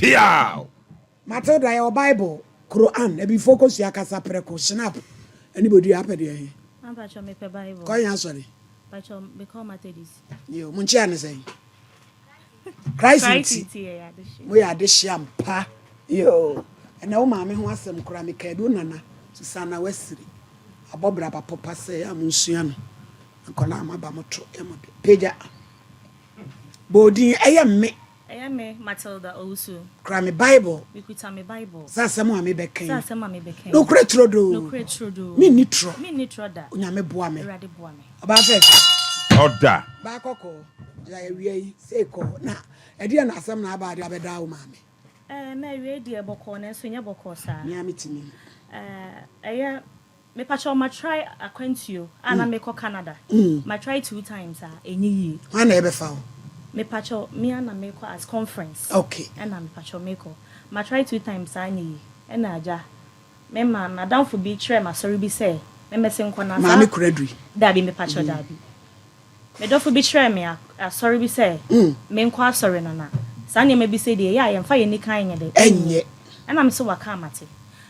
Piaw! Matilda, yɛwɔ Bible, Qur'an, Abibifoɔ kosua kasa prɛko, Schnapp, ɛne bodua, apɛ deɛ he? Mpakyɛw mepɛ Bible. Kɔ he asɔre? Mpakyɛw mekɔ Methodist. Yo, mo nkyea ne sɛn? Christ Christ nti. nti yɛyɛ adehyeɛ. Moyɛ adehyeɛ ampa. Yo, ɛnɛ wo maame ho asɛm koraa mekaa bi, wo nana Susanna Wasiri abɔ bra ba pɔpa sɛ yɛ a monsua no. Nkwadaa a moaba moto yɛ mo de. Pagya. Bɔ odin, ɛyɛ mme. Ɛyɛ me, Matilda Owusu. Kura me Bible. Mekuta me Bible. Sɛ asɛm a mebɛka yi. Sɛ asɛm a mebɛka yi. Nokorɛ turodoo. Nokorɛ turodoo. Menni torɔ. Menni torɔ da. Onyame boa me. Awurade boa me. Ɔbaa fɛfɛ. Ɔda. Baa kɔkɔɔ. Gyae awia yi sei kɔɔ. Na ɛdeɛn na asɛm na aba a de abɛdaa wo maame? Ɛɛ, na awiei deɛ bɔkɔɔ nanso ɛnyɛ bɔkɔɔ saa. Me ara metumi. Ɛɛ, ɛyɛ Mepakyɛw ma try akwantuo a na mekɔ Canada ma try two times a ɛnyɛ yie. Hwan na ɛbɛfa wo? Mepakyɛw me ara na mekɔ as conference Okay. ɛna mepakyɛw mekɔ ma try two times a ɛnyɛ yie ɛna agya me ma madamfo bi kyerɛɛ me asɔre bi sɛ memmɛse nkɔ na saa Maame Kuradui. Daabi mepakyɛw daabi Me dɔfo bi kyerɛɛ me asɔre bi sɛ menkɔ asɔre no na saa nneɛma bi sei deɛ ɛyɛ a yɛmfa yɛn ani kann nyɛ dɛ Ɛnyɛ. Ɛna me se waka a mate.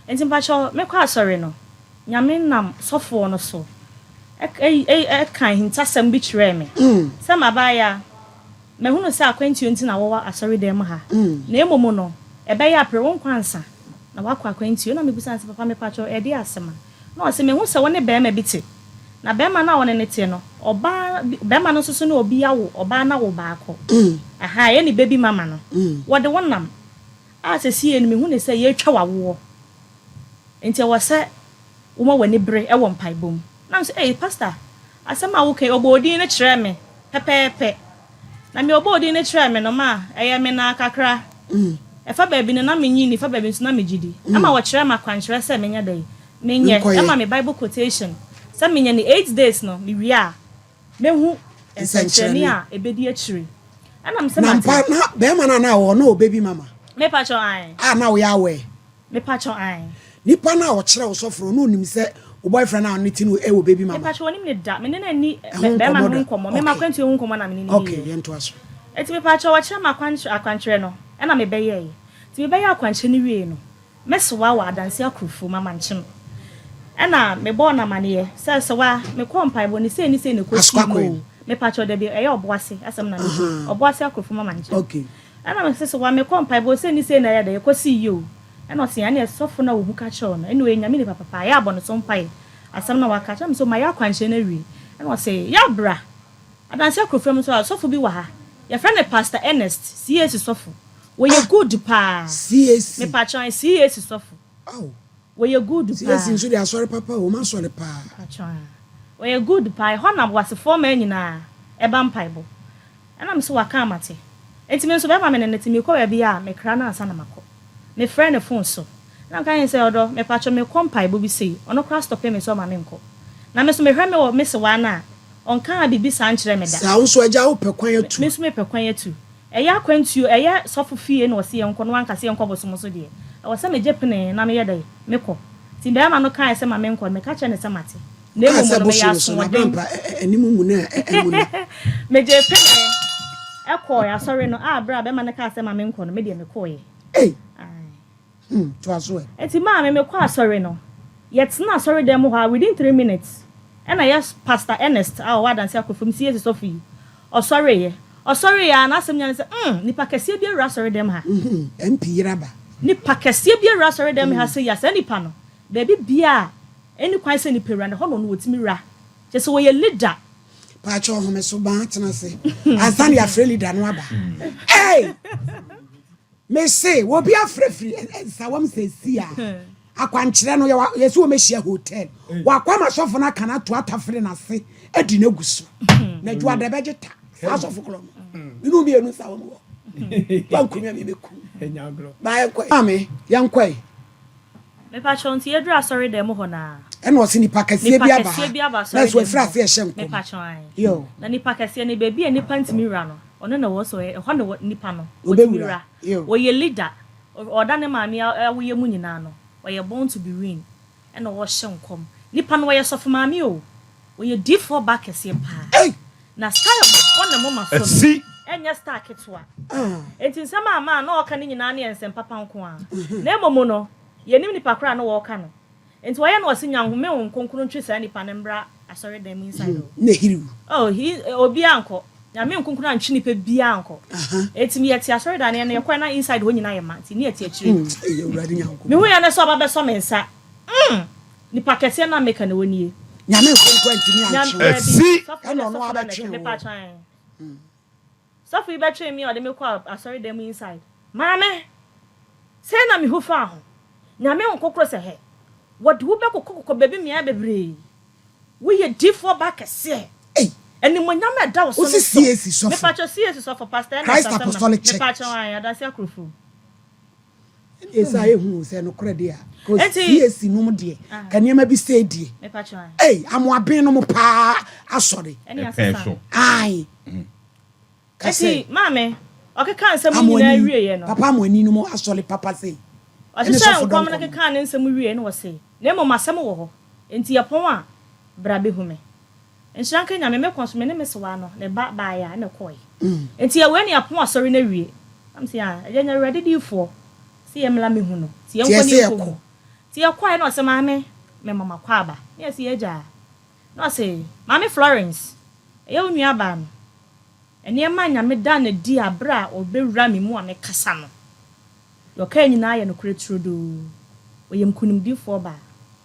Nti mpakyɛw mekɔ asɔre no Nyame nam sɔfoɔ no so ka ahintasɛm bi kyerɛɛ me sɛ m'abaayewa mahunu sɛ akwantuo nti na wowɔ asɔredan mu ha na mmom no ɛbɛyɛ a pere wo nkwa ansa na woakɔ akwantuo. Ɛna mebisaa no sɛ papa mepakyɛw ɛdeɛ asɛm a? Na ɔse mehu sɛ wo ne barima bi te na barima no a wo ne no te no ɔbaa bi barima no nso so ne obi awo ɔbaa no awo baako ahaa ɛyɛ ne baby mama no wɔde wo nam a sesie no mehu no sɛ yɛretwa wo awoɔ nti ɛwɔ sɛ woma w'ani bere wɔ mpaebɔ mu. Na me nso, Ei, Pastor, asɛm a woka yi, ɔbɔɔ din no kyerɛɛ me pɛpɛɛpɛ. Na nea ɔbɔɔ din no kyerɛɛ me no, ma ɛyɛ me naa kakra. Ɛfa baabi no, na minnye nni, ɛfa baabi nso, na migye di. Ɛma wɔkyerɛɛ me akwankyerɛ sɛ menyɛ dɛn? Menyɛ. Ɛma me Bible quotation sɛ menyɛ no 8 days no, mewie a, mehu nsɛnkyerɛnne a ebedi akyiri. Ɛna me sɛ Na mate. mpa na bɛrima no a na ɔwɔ na ɔwɔ baby mama. Mepa kyɛw ae. A na woyɛ aware. Mepa kyɛw ae. Nipa no a ɔkyerɛ wo sɔfo no, na onim sɛ wo boyfriend a ɔne te no wɔ baby mama. Mepa kyɛw onim ne da. Me ne no anni Ɛho bɛrima no nkɔmmɔ ho da. nkɔmmɔ. Me m'akwantuo ho nkɔmmɔ na me ne no Okay, diiɛ. yɛntoa so. Enti mepa kyɛw ɔkyerɛ me akwankyerɛ no ɛna me bɛyɛɛe. Nti me bɛyɛ akwankyerɛ no wiei no, me soa wɔ adanse akurufo ma mankyem. Ɛna me bɔɔ no amaneɛ sɛ sewa me kɔɔ mpaebɔ no sei ne sei na ɛkɔsii mu Asukwa o. Mepa kyɛw dabi ɛyɛ ɔboase asɛm na meka yi. Ɔboase akurufo ma mankyem. Ɛna me se sewa me kɔɔ mpaebɔ sei ne sei na ɛyɛ dɛ ɛkɔsii yi o. Ɛna ɔse ɛneɛ sɔfo no a ohu ka kyerɛ wo no ɛne ɔyɛ Nyame nipa papa ɛyɛ a bɔ ne so mpaeɛ asɛm no a waka kyerɛ me sɛ mayɛ akwankyerɛ no awie. Ɛna ɔse yaw bra Adanse Akurofam nso a sɔfo bi wɔ ha yɛfrɛ no Pastor Ernest, CAC sɔfo. Wɔyɛ good paa. CAC. Mepakyɛw ae, CAC sɔfo. Aw. Wɔyɛ good CAC paa. nso deɛ asɔre papa o, wɔn asɔre paa. Mepakyɛw ae. Wɔyɛ good paa. Ɛhɔ na Boasefoɔ mmaa nyinaa ɛba mpaebɔ. Ɛna me nso waka a mate. Enti me nso bɛrima me ne no te, mekɔ baabi a mekra no ansa na makɔ. Mefrɛ no phone so. Ɛna meka kyerɛ no sɛ ɔdɔ mepakyɛw mekɔ mpaebɔ bi sei. Ɔno koraa stɔpe me sɛ ɔma menkɔ. Na me nso mehwɛ me wɔ me sewaa no a, ɔnkaa biribi saa nkyerɛɛ me da. Saa, wo nso agya wopɛ kwan atu. Me nso mepɛ kwan atu. Ɛyɛ akwantuo, ɛyɛ sɔfo fie na ɔse yɛnkɔ na wanka sɛ yɛnkɔ bosom so deɛ, ɛwɔ sɛ megye pene na meyɛ dɛn? Mekɔ. Nti barima no kaeɛ sɛ ma menkɔ no, meka kyerɛɛ no sɛ mate. Na Wokaa mmom sɛ no, meyɛ bosom so na asoɔden. abrampa ɛ anim mu na ɛ amu na. Megyee pene kɔɔe asɔre no a berɛ a barima no kaa sɛ ma menkɔ no, me deɛ mekɔeɛ. Ei! Ae. Hmm, toa so ɛ. Enti maame mekɔɔ asɔre no, yɛtenaa asɔredan mu hɔ ara within 3 minutes ɛna yɛ Pastor Ernest a ɔwɔ Adanse Akofom CAC sɔfo yi, ɔsɔreeɛ. Ɔsɔreeɛ ara n'asɛm nyinaa ne sɛ, mm, nipa kɛseɛ bi awura asɔredan mu ha. Mm-hmm, MP yere aba. Nipa kɛseɛ bi awura asɔredan mu ha sei a, saa nipa no, baabi biara a ɛnni kwan sɛ nipa wura no, ɛhɔ na ɔno ɔtumi wura. Kyerɛ sɛ ɔyɛ leader. Paakyɛ ɔhome so baa tena ase ansa na yɛafrɛ leader no aba. Hey! Mese obi afrɛ firi nsawam sɛsi a akwankyerɛ no yɛsɛ wɔmɛhyia hotel wakɔ ama sɔfo no aka no ato atafere no ase adi no agu so na adwuada bɛgye ta saa sɔfo korɔ no mene mmienu nsawam hɔ wankumi a memɛku baayɛnkɔe maame yɛnkɔe. Mepakyɛw nti yɛduru asɔredan mu hɔ no a. Ɛna ɔse nipa kɛseɛ Nipa bi aba kɛseɛ bi aba ha na asɔredan ɛso mu afiri hɔ. ase ɛhyɛ nkɔm. Mepakyɛw ae. Yo. Na nipa kɛseɛ no baabi a nipa ntumi wura no ɔno na ɛwɔ sɛ ɔyɛ ɛhɔ na nipa no ɔtumi Ɔbɛwura. wura. Yo. Ɔyɛ leader. Ɔda ne maame awoyɛ mu nyinaa no ɔyɛ born to be win ɛna ɔhyɛ nkɔm. Nipa no ɔyɛ sɔfo maame o. Ɔyɛ diifoɔ ba kɛseɛ paa. Ei! Na style bɔ ne moma so no Asi. Ɛnyɛ star ketewa. Enti nsɛm a maa na ɔreka no nyinaa no yɛ nsɛm papa nko ara. Na mmom no, yɛnnim nipa korɔ a na wɔreka no. Enti ɔyɛ na ɔse Nyanko me Honhom Kronkron ntwe saa nipa no mbra asɔredan mu inside hɔ. Na hiriw. Oh, he, obiara nkɔ. Nyame Honhom Kronkron antwe nipa biara ankɔ. Enti me yɛte asɔredan no, yɛn yɛkɔɛ na inside hɔ nyinaa yɛ ma, nti ne yɛte akyire. Ei Awurade Nyankopɔn. Mehu yɛ ne sɛ ɔba bɛsɔ me nsa. Mm! Nipa kɛseɛ no a meka no ɔnie. Nyame Kronkron antumi Nyame, antwe wo. daabi, Asi! sɔfo Ɛna deɛ ɔno sɔfo ara na bɛtwee mɛtwe, wo. mepa kyɛw ɛn. Sɔfo yi bɛtwee me a ɔde me kɔɔ asɔredan mu inside. Maame! Sei na mehu faa ho. Nyame wo nkokorɔ sɛ hɛ. Wɔde wo bɛkokɔkokɔ baabi mmeaɛ bebree. Woyɛ difoɔ ba kɛseɛ. Ei! Animuonyam a ɛda wo so no Wose sɔ. CAC sɔfo? Mepakyɛw CAC sɔfo, Pastor Ernest Christ Asɛm na. Apostolic Church. Mepakyɛw ae, Adanse Akurofo. Ɛnna ɛsɛ a ehu o sɛ nokorɛ deɛ a, cause Enti. CAC nom deɛ, ka nneɛma bi sei deɛ. Mepakyɛw ae. Ei, amoaben nom paa asɔre. Ɛne Ɛpɛn asesa. so. Ae. Ka Enti sɛ. maame, ɔkekaa nsɛm yi nyinaa Amoani, wieeɛ no. papa amoani nom asɔre papa sei. Ɛne Ɔhyehyɛɛ sɔfo nkɔm no dɔnkɔ nom. kekaa ne nsɛm wieeɛ no ɔse, Na mmom asɛm wɔ hɔ, enti yɛpɔn a, bra bɛhu me. Nhyira nka Nyame, me kɔ nso me ne me sewaa no, ne ba baeɛ a, ɛna ɛkɔeɛ. Enti yɛ wei na yɛapɔn asɔre no awie. Na mese, ah, agya nya Awurade diyifoɔ, se yɛmmra mmɛhu no, nti Nti yɛnkɔ ɛsɛ ne yɛnkɔhu. yɛkɔ. Nti yɛkɔeɛ na ɔse, Maame, mema mo akwaaba. Na yɛse, Agya. Na ɔse, Maame Florence, ɛyɛ wo nuabaa no. Nneɛma a Nyame daa no adi a berɛ a ɔbɛwura me mu a mekasa no, deɛ ɔkaeɛ nyinaa yɛ nokorɛ turodoo. Ɔyɛ nkunimdifoɔ baa.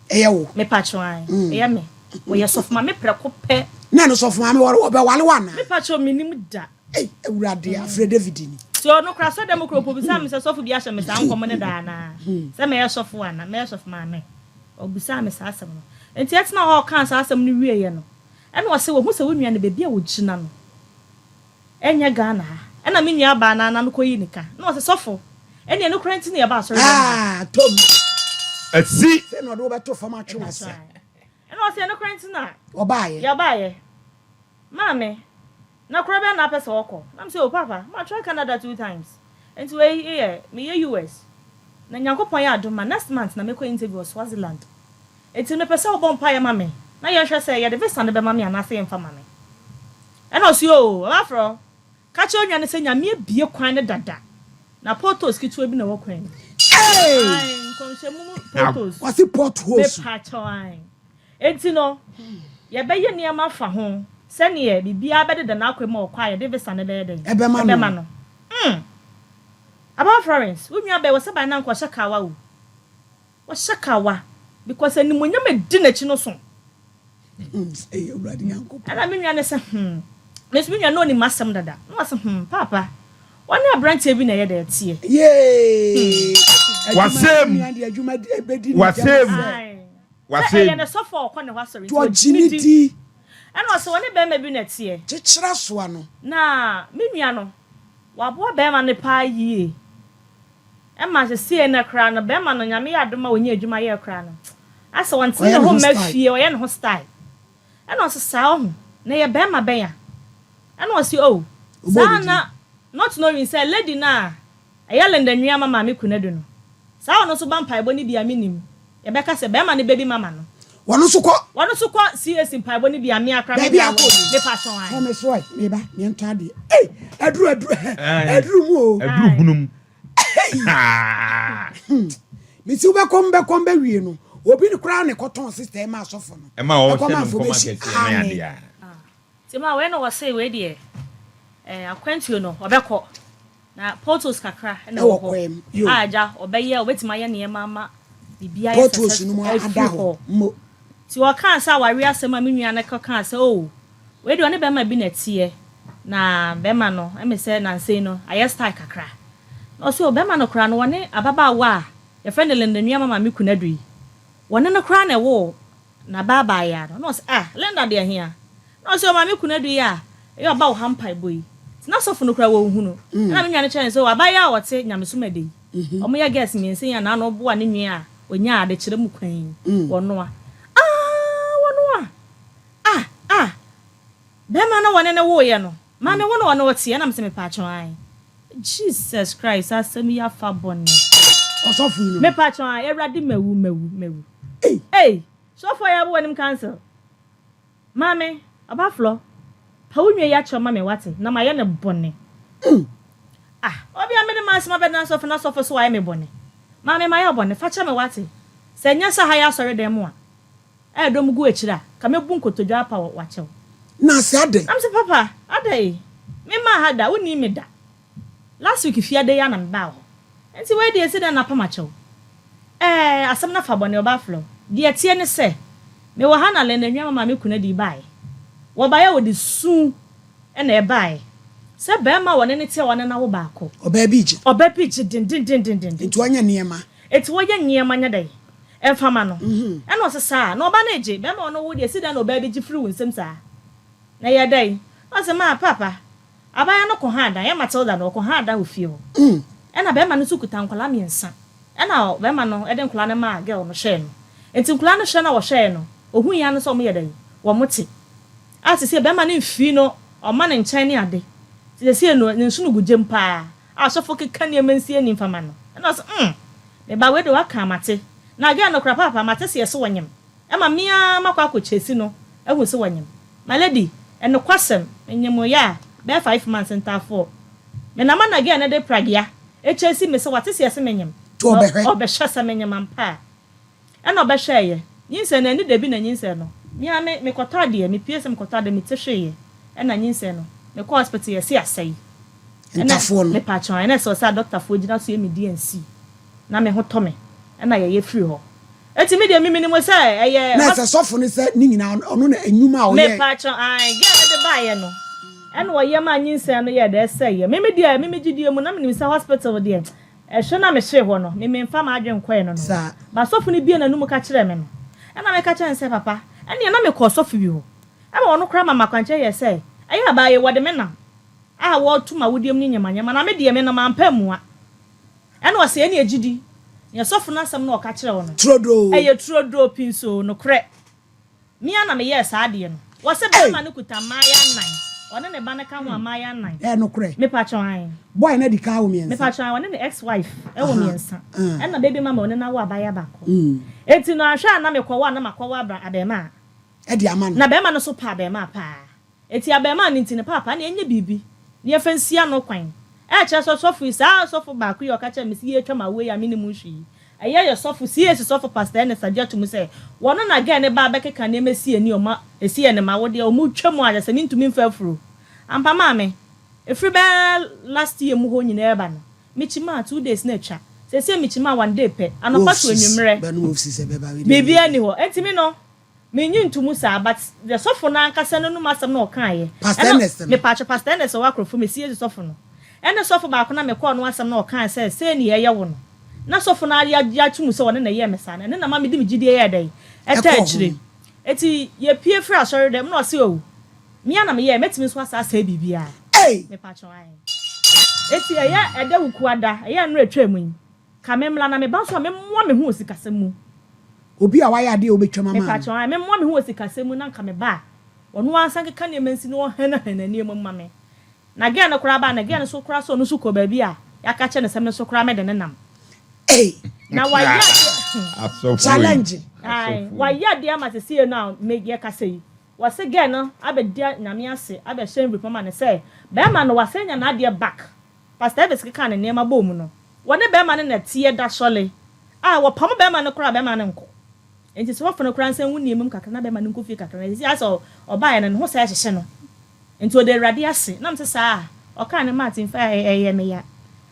Ɛyɛ wo? Mepakyɛw, ae, ɛyɛ me. Ɔyɛ sɔfo maame prɛko pɛ. Na ɛno sɔfo maame, ɔbɛwale wo anaa? Mepakyɛw, mennim da. Ei, Awurade, afrɛ David ni. Nti ɔno koraa, asɔredan mu koraa, ɔkɔbisaa me sɛ sɔfo bi ahyɛ me saa nkɔm no da anaa? Sɛ mɛyɛ sɔfo anaa? Mɛyɛ sɔfo maame? Ɔbisaa me saa asɛm no. Nti ɛtenaa hɔ a ɔkaa saa asɛm no wieeɛ no, Ɛna ɔse wahu sɛ wo nua no baabi a ɔgyina no ɛnyɛ Ghana ha. Ɛna me nua baa no ara no kɔyii ne ka. Ɛna ɔse sɔfo ɛneɛ no koraa nti na yɛba asɔre dɛm ha. Ah, tom. Asi. Sɛ na ɔde wo bɛto fam atwe w'ase. Ɛna ɔse ɛno koraa nti na Wɔbaeɛ. yɛbaeɛ. Maame, na kuro bɛn na apɛ sɛ ɔkɔ? Na mese oh papa, matra Canada two times. Nti wei yɛ meyɛ US. Na Nyankopɔn yɛ adom a next month na mɛkɔ interview wɔ Swaziland. Enti mepɛ sɛ wobɔ mpaeɛ ma me na yɛnhwɛ sɛ yɛde visa no bɛma me anaasɛ yɛmfa mma me. Ɛna ɔse oo, ɔbɛfrɛ wo. Ka kyerɛ onua no sɛ Nyame abue kwan no dada, na potholes ketewa bi na ɛwɔ kwan no mu. Hey! Ae, nkɔmhyɛ mu mu potholes. Wɔse potholes. Mepakyɛw, ae. Enti no, yɛbɛyɛ nneɛma afa ho sɛdeɛ biribiara bɛdeda n'akwan mu a ɔkɔ a yɛde visa no bɛyɛ dɛn? Ɛbɛma no. Ɛbɛma no. Mm! Abaawa Florence, wo nua bɛn, wɔ sɛ by now nka ɔhyɛ kawa o. Ɔhyɛ kawa because animuonyam a ɛdi n'akyi no so. Ɛna me nua no sɛ hmm, me nso me nua no ɔnim m'asɛm dada. Na ɔsɛ hmm, paapa, ɔne aberanteɛ bi na ɛyɛ dɛ ɛteɛ. Yee! Wasɛm! Wasɛm! Sɛ ɛyɛ ne sɔfo a ɔkɔ ne hɔ asɔre nti ɔgye ne di. Ɛna ɔsɛ ɔne bɛrima bi na ɛteɛ. Kyekyere asoa no. Na me nua no, waboa bɛrima no paa yie. Ɛma sesei no koraa no bɛrima no Nyame yɛ adom a ɔnya adwuma yɛ koraa no asɛ ɔntene ne ho mma fie ɔyɛ ne ho style ɛna ɔse saa ɔho na ɛyɛ bɛrima bɛn a ɛna ɔse oh saa na not knowing sɛ lady no a ɛyɛ Linda nua ma maame Kunadu no saa ɔno nso ba mpaebɔ no bi a menim yɛbɛka sɛ bɛrima no baby mama no Wɔno nso kɔ. Wɔno nso kɔ CAC mpaebɔ no bi a me akora me nya wɔ mepa kyɛw ae. Home so ɛ meba meɛntɔ adeɛ ei aduru aduru aduru mu o. Aduru bunu mu. Mesi wobɛkɔm bɛkɔm bɛwie no obi no koraa ne kɔtɔn sister ɛma asɔfo no. Ɛma ɔhyɛ no nkɔm akɛseɛ ne adeɛ a. Nti ma wei na wɔse wei deɛ eh, akwantuo no ɔbɛkɔ na potholes kakra na ɛwɔ hɔ a agya ɔbɛyɛ ɔbɛtumi ayɛ nneɛma ama biribi ayɛ successful afiri hɔ. Nti ɔkaa sɛ awareɛ asɛm a me nua no kɔkaa sɛ oh wei deɛ ɔne bɛrima bi na ɛteɛ na bɛrima no ɛme sɛ nansa yi no ayɛ style kakra na ɔse oh bɛrima no koraa no wɔne ababaawa a yɛfrɛ no Linda Nuamah Maame Kunadu yi wɔne no koraa na ɛwoo N'abaabaayaa no, na ɔse, Ah, Linda deɛ hea? Na ɔse, Oh, Maame Kunadu yi a ɛyɛ ɔba wo ha mpaebɔ yi, nti n'asɔfo no koraa wɔnhu no. Ɛna me nua no kyerɛɛ no sɛ, Oh, abaayaa a ɔte nyamesom ɛdɛ yi, wɔyɛ girls mmiɛnsa yi a n'ano boa ne nua a ɔnyaa adekyerɛ mu kwan yi, wɔnoa. Ah, wɔnoa! Ah, ah, bɛrima no wɔne no woeɛ no, maame wo na ɔne wo teɛ? Ɛna mese, Mepaakyɛw, ae. Jesus Christ, asɛm yi afa bɔne. Ɔsɔfo yi no. Mepaakyɛw, ae, Awurade mawu, mawu, mawu. Ei! Sɔfoɔ yi abo w'anim council. Maame, ɔbaflɔ, pa wo nua yi akyɛw ma me wate, na mayɛ no bɔne. Ah, obi a mede m'asɛm abɛdan sɔfo na sɔfo so wayɛ me bɔne. Maame mayɛ wo bɔne, fa kyɛ me wate. Sɛ ɛnyɛ sɛ ha yɛ asɔredan mu a, ɛyɛ dɔm gu akyire a, ka mɛbu nkotodwe apa wo wakyɛ wo. Na sɛ adɛn? Na mese papa, adɛn? Memmaa ha da, wonnim me da. Last week fiada yi ara na mebaa hɔ. Nti wei deɛ ɛsi dɛn na apam akyɛ wo? Ɛɛ, asɛm no afa bɔne, ɔbaa frɛ wo. Deɛ ɛteɛ ne sɛ, mewɔ ha na Lena nua maame kunu adi baeɛ. Wɔbaeɛ a wɔde su na ɛbaeɛ. Sɛ barima a wɔne no te a wɔne no awo baako. Ɔbaa bi regye. Ɔbaa bi regye dendendendenden. Nti wɔnyɛ nneɛma. Nti wɔyɛ nneɛma nyɛ dɛn? Ɛmfa ma no. Ɛna ɔse saa. Na ɔba no regye. Barima a ɔne wo deɛ, ɛsi dɛn na ɔbaa bi gye firi wo nsam saa? Na ɛyɛ dɛn? Na ɔse maa, paapa, Abaayewa no kɔhaa dan, ɛyɛ Matilda no, ɔkɔhaa dan wɔ fie hɔ. Ɛna barima no nso kuta nkwadaa mmiɛnsa. Ɛna barima no de nkwadaa no maa girl no hwɛɛ no. Nti nkwadaa no hwɛ no a wɔhwɛɛ no, ɔhui ara ne sɛ wɔyɛ dɛn? Wɔte. A seesei barima no mfii no, ɔma ne nkyɛn ne ade. Nti seesei no, ne nsono gu gyam paa. A ɔsɔfo keka nneɛma nsi ani mfa ma no. Ɛna ɔse, mm, me ba wei deɛ waka a mate. Na girl no koraa, paapa, mate sɛ yɛse wɔnyem. Ɛma me ara makɔ akɔ chase no ahu sɛ wanyem. My lady, ɛnokwasɛm, menyem wo yɛ a, bɛyɛ 5 months ntaafoɔ. Me na ma na girl no de pragea chase me sɛ wate sɛ yɛse menyem. Nti ɔbɛhwɛ. Ɔbɛhwɛ sɛ menyem ampa a. Ɛna ɔbɛhwɛɛyɛ. Nyinsɛn no, ɛne dabi na nyinsɛn no. Me ara me, mekɔtɔ adeɛ, mepue sɛ mekɔtɔ adeɛ, me ti hweeɛ. Ɛna nyinsɛn no, mekɔɔ hospital yɛse asɛe. Ɛna, Ntafoɔ no. mepaakyɛw, ɛna ɛsɛ sɛ adɔktafoɔ gyina so yɛ me DNC na me ho tɔ me. Ɛna yɛyɛ firi hɔ. Eti me deɛ me menim sɛ ɛyɛ. Na ɛsɛ sɔfo no sɛ ne nyinaa ɔno na nnwuma a ɔyɛɛ. Mepakyɛw ae girl no de baeɛ no ɛna ɔyɛ maa nyinsɛn no yɛɛ dɛ ɛsɛeɛ me me deɛ me me gyidie mu na menim sɛ hospital deɛ ɛhwɛ no a mehyee hɔ no me menfa m'adwene nkɔɛ no no Saa. but sɔfo no bue n'anum ka kyerɛɛ me no ɛna meka kyerɛɛ no sɛ papa ɛneɛ na mekɔɔ sɔfo bi hɔ ɛma ɔno koraa ma m'akwankyerɛ yɛɛ sɛ ɛyɛ abaa yi wɔde me nam a wɔto m'awodeɛ mu ne nyɛma nyɛma na me deɛ menam ampɛ ammua. Ɛna ɔse, ɛneɛ gyidi, neɛ sɔfo no asɛm no a ɔka kyerɛɛ wo no, Turodoo. ɛyɛ turodoo pinsoo, nokorɛ. Me ara na meyɛɛ saa adeɛ no. Wɔse Ei! barima no kuta mmaayaa nnan, ɔne ne ba no ka ho a mmaayaa nnan. Ɛyɛ nokorɛ. Mepakyɛw ae. Boy no adi kan awo mmiɛnsa. Mepakyɛw ae, ɔne ne ex wife wɔ Aha, mmiɛnsa, ah. ɛna baby mama ɔne no awo abaayaa baako. Enti no anhwɛ a na mekɔwo a na makɔwo abra abarimaa. Ɛde ama no. Na barima no nso pɛ abarimaa paa. Enti abarimaa no nti no, paapa, na yɛnyɛ biribi na yɛmfa nsi ano kwan. Ɛkyerɛ sɛ ɔsɔfo yi, saa ɔsɔfo baako yi a ɔka kyerɛɛ me sɛ yɛretwam awoɔ yi a mennim ho hwee yi, ɛyɛ yɛ sɔfo, CAC sɔfo Pastor Ernest agye ato mu sɛ wɔno na gɛɛ ne ba abɛkeka nneɛma si ani ɔma ɛsi yɛ ne ma wo deɛ ɔmo twa mu a kyerɛ sɛ mentumi mfa afuro. Ampa maame, ɛfiri bɛyɛ last year mu hɔ nyinaa ɛreba no, mekyimaa 2 days na atwa. Seesei mekyimaa one day pɛ, anɔpa to anwummerɛ, biribiara nni hɔ. Enti me no, Minnye nto mu saa but the sɔfo no ankasa n'anum asɛm na ɔkaeɛ. Pastor Ɛna Ernest no. mepaakyɛw Pastor Ernest ɔwɔ Akorɔfo mesi Yesu sɔfo no. Ɛne sɔfo baako na mekɔɔ no asɛm na ɔkae sɛ sei ne yɛyɛ wo no. Na sɔfo no ara agye ato mu sɛ ɔne na ɛyɛɛ me saa no. Ɛno na ɛma mede me gyidie yɛɛ dɛn? Ɛtaa Ɛkɔɔ ho. akyire. Enti yɛpue firii asɔredɛm na ɔse oh me ara na meyɛɛ mɛtumi nso asa asɛe biribiara. Ei! Mepaakyɛw ae. Enti ɛyɛ ɛda Wukuada, ɛyɛ nnora atwaa mu yi. Ka me mmra na me ba nso a memmoa me ho wɔ sikasɛm mu. Obi a wayɛ adeɛ a wobɛtwam ama no. Mepakyɛw ae, memmoa me ho wɔ sikasɛm mu na nka me ba a, ɔno ara nsa nkeka nneɛma nsi na ɔhanahana nneɛma mu ma me. Na girl no koraa baa na girl no nso koraa sɛ ɔno nso kɔ baabi a yɛaka akyerɛ no sɛ me nso koraa mede no nam. Ei! Na wayɛ adeɛ. Asɔfo yi. Challenge. Ae, wayɛ adeɛ ama sesie no a me yɛkasa yi, wɔse girl no abɛda Nyame ase abɛhyɛ envelope ama no sɛ bɛɛma no wasan anya n'adeɛ back. Pastor Elvis kekaa ne nneɛma bɔɔ mu no, wɔne barima no na ɛteɛ da sɔle a, wɔpam barima no koraa a, barima no nkɔ. Enti sɔfo no koraa nsa ngu nneɛma mu kakra na barima no nkɔ fie kakra. Na seesei ayɛ sɛ ɔbaeɛ no, ne ho san hyehye no. Enti ɔda Awurade ase. Na mese saa a, ɔkaa ne mate mfa ɛyɛ me ya.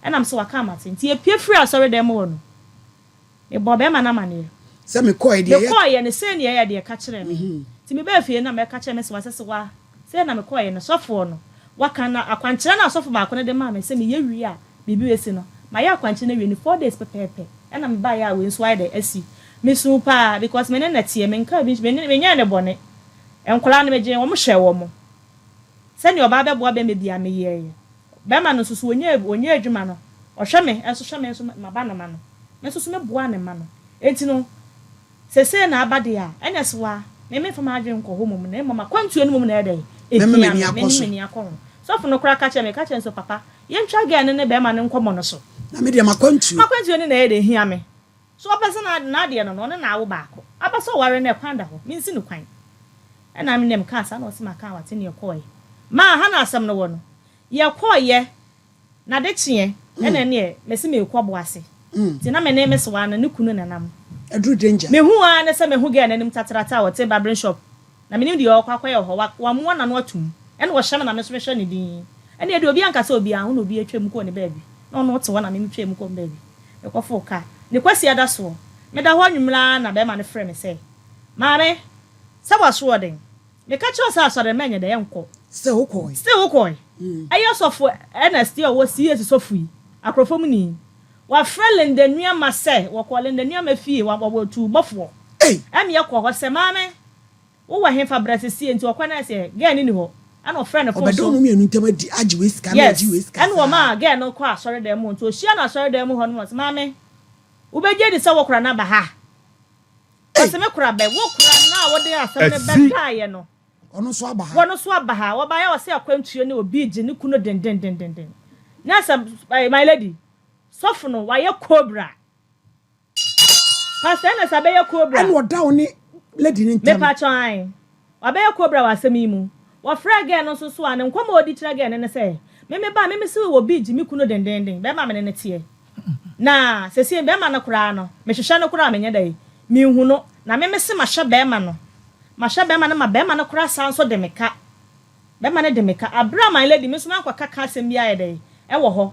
Ɛna mese waka mate. Nti yɛpue firii asɔredan mu hɔ no, Mebɔɔ bɛrima no amaneɛ. Sɛ mekɔeɛ deɛ yɛ. Mekɔeɛ no, sei ne ɛyɛ deɛ ɛka kyerɛɛ me. Nti mebaa fie no na mɛka kyerɛɛ me sewa sɛ, Sewa, sei na mekɔeɛ no, sɔfoɔ no, waka na akwankyerɛ no a sɔfo baako no de maa me sɛ meyɛ wie a biribi bɛsi no, mayɛ akwankyerɛ no awie no 4 days pɛpɛɛpɛ ɛna mebaeɛ a wei nso ayɛ dɛ asi. Mesuu paa because me ne no teɛ, menkaa bi, me ne, menyɛɛ no bɔne. Nkwadaa no megyee wɔn hwɛɛ wɔn. Sɛdeɛ ɔbaa bɛboa bɛrima biara meyɛeɛ. Bɛrima no nso so ɔnyɛɛ ɔnyɛɛ adwuma no, ɔhwɛ me nso hwɛ me nso m'abanoma no. Me nso so meboaa ne mma no. Enti no, sesei na aba deɛ a, ɛnneɛ so a, me memfa m'adwene nkɔ hɔ mmom, na mmom akwantuo no mmom na ɛyɛ dɛn? Mɛma Ɛhia m'ani me. akɔ Mene so. m'ani akɔ ho. Sɔfo no koraa ka kyerɛɛ me, ka kyerɛɛ no sɛ, Papa, yɛntwa girl no ne bɛrima no nkɔmmɔ no so. Na me deɛ m'akwantuo. M'akwantuo no na ɛyɛ dɛn? Ɛhia me. So ɔpɛ sɛ n'adeɛ no no, ɔne no awo baako. Aba sɛ ɔware no, ɛkwan da hɔ. Mensi no kwan. Ɛna me deɛ mekaa saa na ɔse maka a wate ne yɛkɔɔeɛ. Maa ha na asɛm no wɔ no. Yɛkɔeɛ. Na ade kyeɛ, ɛna ɛneɛ, mese meekɔ Boase. Nti na me ne me sewaa no, ne kunu na ɛnam. Aduru danger. Mehuu ara ne sɛ mehu girl no anim tatrata a ɔte barbering shop. Na menim deɛ ɔrekɔ akɔyɛ wɔ hɔ. Wa, wamoa n'ano atum. Ɛna ɔhyɛ me na me nso mehwɛ no dinn. Ɛneɛ deɛ obiara nka sɛ obiara ho na obiara twam kɔɔ ne baabi. Na ɔno ɔte hɔ na me metwam kɔɔ me baabi. Mekɔfoo car. Ne Kwasiada soɔ, meda hɔ anwummerɛ ara na barima no frɛ me sɛ, Maame, sɛ w'asoɔden. Meka kyerɛ wo sɛ asɔre no mɛnyɛ dɛ nkɔ. Still wokɔe. Still wokɔe. Ɛyɛ sɔfo Ernest yi a ɔwɔ CAC sɔfo yi, Akorɔfo mu ni. Wafrɛ Linda Nuamah sɛ wɔkɔɔ Linda Nuamah fie, wa wɔwɔ tuubɔfoɔ. Ei! Ɛna yɛkɔɔ hɔ sɛ, Maame, wowɔ hefa bra sesie? Nti ɔkɔe na ayɛ sɛ girl no nni hɔ. Ɛna ɔfrɛɛ no phone Ɔbɛda so. wɔn mmienu ntam adi agye wei sika na Yes. wagye wei sika Ɛna saa. wɔmaa girl no kɔɔ asɔredan mu hɔ. Nti ɔhyiaa no asɔredan mu hɔ no na ɔse, Maame, wobɛgye adi sɛ wo kora no aba ha? Ɔse me kora bɛ, wo kora no a wode asɛm no bɛdaeɛ no. Ɔno nso aba ha. Wɔno nso aba ha. Wɔbaeɛ a ɔse akwantuo ne obi regye ne kunu dendendendenden. Nyɛ sɛ, my lady, sɔfo no wayɛ cobra. Pastor Ernest abɛyɛ cobra. Ɛna ɔda wo ne lady no ntam. Mepakyɛw ae. Wabɛyɛ cobra wɔ asɛm yi mu. Wɔfrɛɛ girl no nso so a, ne nkɔmmɔ a ɔdi kyerɛ girl no ne sɛ, Me me ba, me mese obi regye me kunu dendenden, bɛrima a me ne no teɛ. Na seesei bɛrima no koraa no, mehwehwɛ no koraa a menyɛ dɛn? Menhu no. Na me mese mahyɛ bɛrima no. Mahyɛ bɛrima no ma bɛrima no koraa san nso de me ka. Bɛrima no de me ka. Aberɛ a my lady, me nso mankɔka ka asɛm biara ayɛ dɛn? Ɛwɔ hɔ.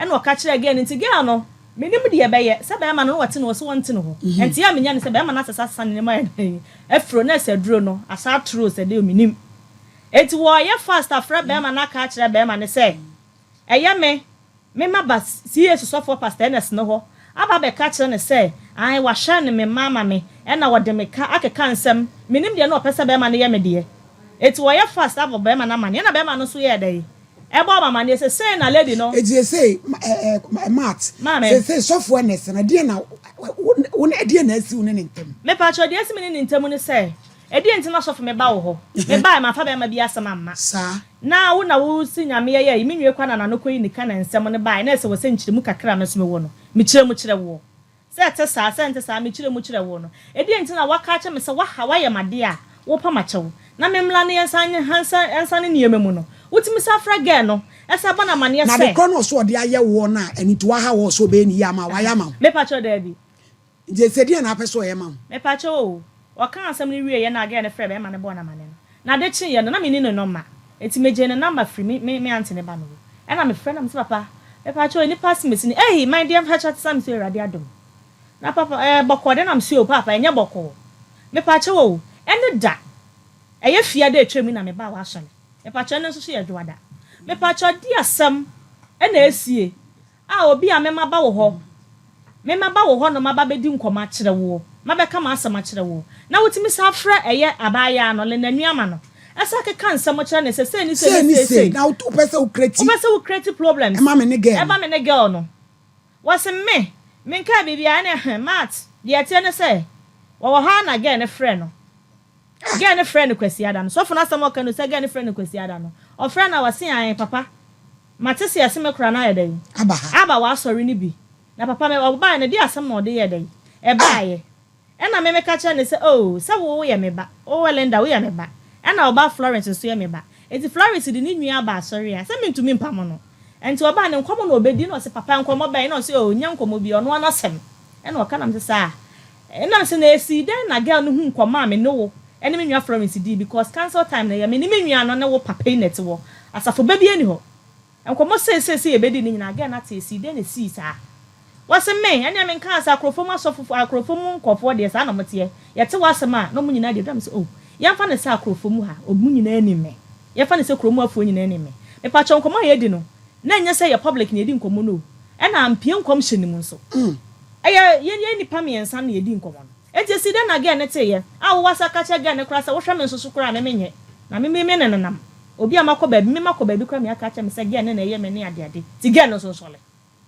Ɛna ɔka kyerɛɛ girl no, nti girl no, mennim deɛ ɛbɛyɛ, sɛ bɛrima no na ɔte ne hɔ, sɛ ɔnte ne hɔ. Nteɛ a menya ne sɛ bɛrima no asesa sesa ne nneɛma ayɛ dɛn? Afiri hɔ, na ɛsɛ aduro no, asa atoro sɛ dɛn o, mennim. Enti wɔreyɛ fast afrɛ bɛrima no aka akyerɛ bɛrima no sɛ, ɛyɛ me, Me maba CAC sɔfoɔ Pastor Ernest no hɔ aba abɛka akyerɛ no sɛ ae wahyɛ ne me mma ama me ɛna ɔde me ka akeka nsɛm menim deɛ na ɔpɛ sɛ bɛɛma no yɛ me deɛ enti wɔyɛ fast abɔ bɛɛma no amaneɛ ɛna bɛɛma no nso yɛɛ dɛn ɛbɔɔ me amaneɛ sɛ sei na lady no Enti seesei ɛ ɛ Matt, Maame. seesei sɔfoɔ Ernest no ɛdeɛn na wo wo ne ɛdeɛn na asi wo ne ne ntam? Mepakyɛw deɛ asi me ne ne ntam ne sɛ ɛdeɛn nti na sɔfo meba wo hɔ mebaeɛ mamfa bɛɛma bi asɛm amma Saa. Na wo na wo se Nyame yɛyɛ yi, me nwie kwa na nano kɔ yi nika na nsɛm no bae, na ɛsɛ wɔ sɛ nkyerɛmu kakra a me nso me wɔ no, me kyerɛ mu kyerɛ woɔ. Sɛ ɛte saa, sɛ ɛnte saa, me kyerɛ mu kyerɛ woɔ no. Ɛdeɛn nti na woaka akyerɛ me sɛ woaha, woayɛ me adeɛ a, worepa m'akyɛw, na me mmra na yɛnsan nye ha nsa nsane nneɛma mu no, wotumi san frɛ girl no, san bɔ no amaneɛ Na sɛ. ade korɔ no ɔso ɔde ayɛ woɔ no a, ɛno nti woaha woɔ sɛ ɔbɛyɛ ne yie ama wo, wayɛ ama wo? Mepakyɛw, daabi. Nti ɛsɛ deɛn na apɛ sɛ ɔyɛ ma wo? Mepakyɛw o, ɔkaa asɛm no wieeɛ na girl no frɛɛ bɛɛma no bɔɔ no amane no. Na ade kyeeɛ no, na menni ne nɔma, enti megyee ne nɔma firi me me me aunty ne ba no hɔ. Ɛna mefrɛ no na mese papa, mepakyɛw nnipa asemesi ni, ei my dear mepakyɛw te sɛ mese Awurade adom. Na papa ɛɛ bɔkɔɔ deɛ na mese o paapa ɛnyɛ bɔkɔɔ. Mepakyɛw o, ɛne da ɛyɛ fiada a atwam yi na mebaa w'asɔre, mepakyɛw ɛnnɛ nso so yɛ dwoada. Mepakyɛw di asɛm ɛna asie. A Obi a me maba wo hɔ, me maba wo hɔ no maba bɛdi nkɔmmɔ akyerɛ woɔ, mabɛka m'asɛm akyerɛ woɔ, na wotumi san frɛ ɛyɛ abaayaa no, Lena Nuama no, san keka nsɛm kyerɛ no sɛ sei ne sei Sei ne ne sei sei, sei. na wopɛ sɛ wo create Wopɛ sɛ wo create problems ɛma me ne girl no. ɛma me ne girl no. Wɔse me, menkaa biribiara, ɛne he, Matt, deɛ ɛteɛ ne sɛ, wɔwɔ hɔ ara na girl no frɛɛ no. Girl no frɛɛ no Kwasiada no. Sɔfo no asɛm a ɔka no sɛ girl no frɛɛ no Kwasiada no, ɔfrɛɛ no a ɔse ae papa, Mate se yɛse me kora no ayɛ dɛn? Aba ha. Aba w'asɔre no bi. Na papa me ɔbaeɛ no deɛ asɛm na ɔde yɛɛ dɛn? Ɛbaeɛ. Ɛna me meka kyerɛɛ no sɛ oh sɛ wo woyɛ me ba, wo Linda woyɛ me ba, ɛna wo ba Florence nso yɛ me ba. Enti Florence de ne nua aba asɔre a, sɛ mentumi mpamo no. Ɛnti ɔbaa no nkɔmmɔ na ɔbɛdi na ɔse papa nkɔmmɔ bɛn? Ɛna ɔse oh nyɛ nkɔmmɔ biara ɔno ara n'asɛm. Ɛna ɔka na mese saa? Ɛna mese na ɛsii dɛn na girl no hu nkɔmmɔ a me ne wo ne me nua Florence dii because council time no ɛyɛ me ne me nua no ne wo papa yi na ɛte hɔ, asafo ba biara nni hɔ. Nkɔmmɔ seisei yɛbɛdi no nyinaa girl no ate ɛsii dɛn na ɛsii saa? Wɔse me, ɛneɛ menkaa sɛ akorɔfo mu asɔfo akorɔfo mu nkurɔfoɔ deɛ saa na wɔteɛ, yɛte w'asɛm a na wɔn nyinaa di adwene mese oh yɛmfa no sɛ akorɔfo mu ha wɔn nyinaa nim me, yɛmfa no sɛ kurom afoɔ nyinaa nim me, mepakyɛw nkɔmmɔ a yɛdi no na ɛnyɛ sɛ yɛ public na yɛdi nkɔmmɔ no o, ɛna ampue nkɔmhyɛ no mu nso. Ɛyɛ yɛn yɛn nnipa mmiɛnsa na yɛdi nkɔmmɔ no. Enti esi dɛn na girl no teeɛ? A wo wasa ka kyerɛ girl no koraa sɛ wohwɛ me nso so koraa a me menyɛ. Na me me ne no nam. Obi a makɔ baabi, me makɔ baabi koraa me aka akyerɛ me sɛ girl no na ɛyɛ me ne ade ade. Nti girl no nso nsɔre.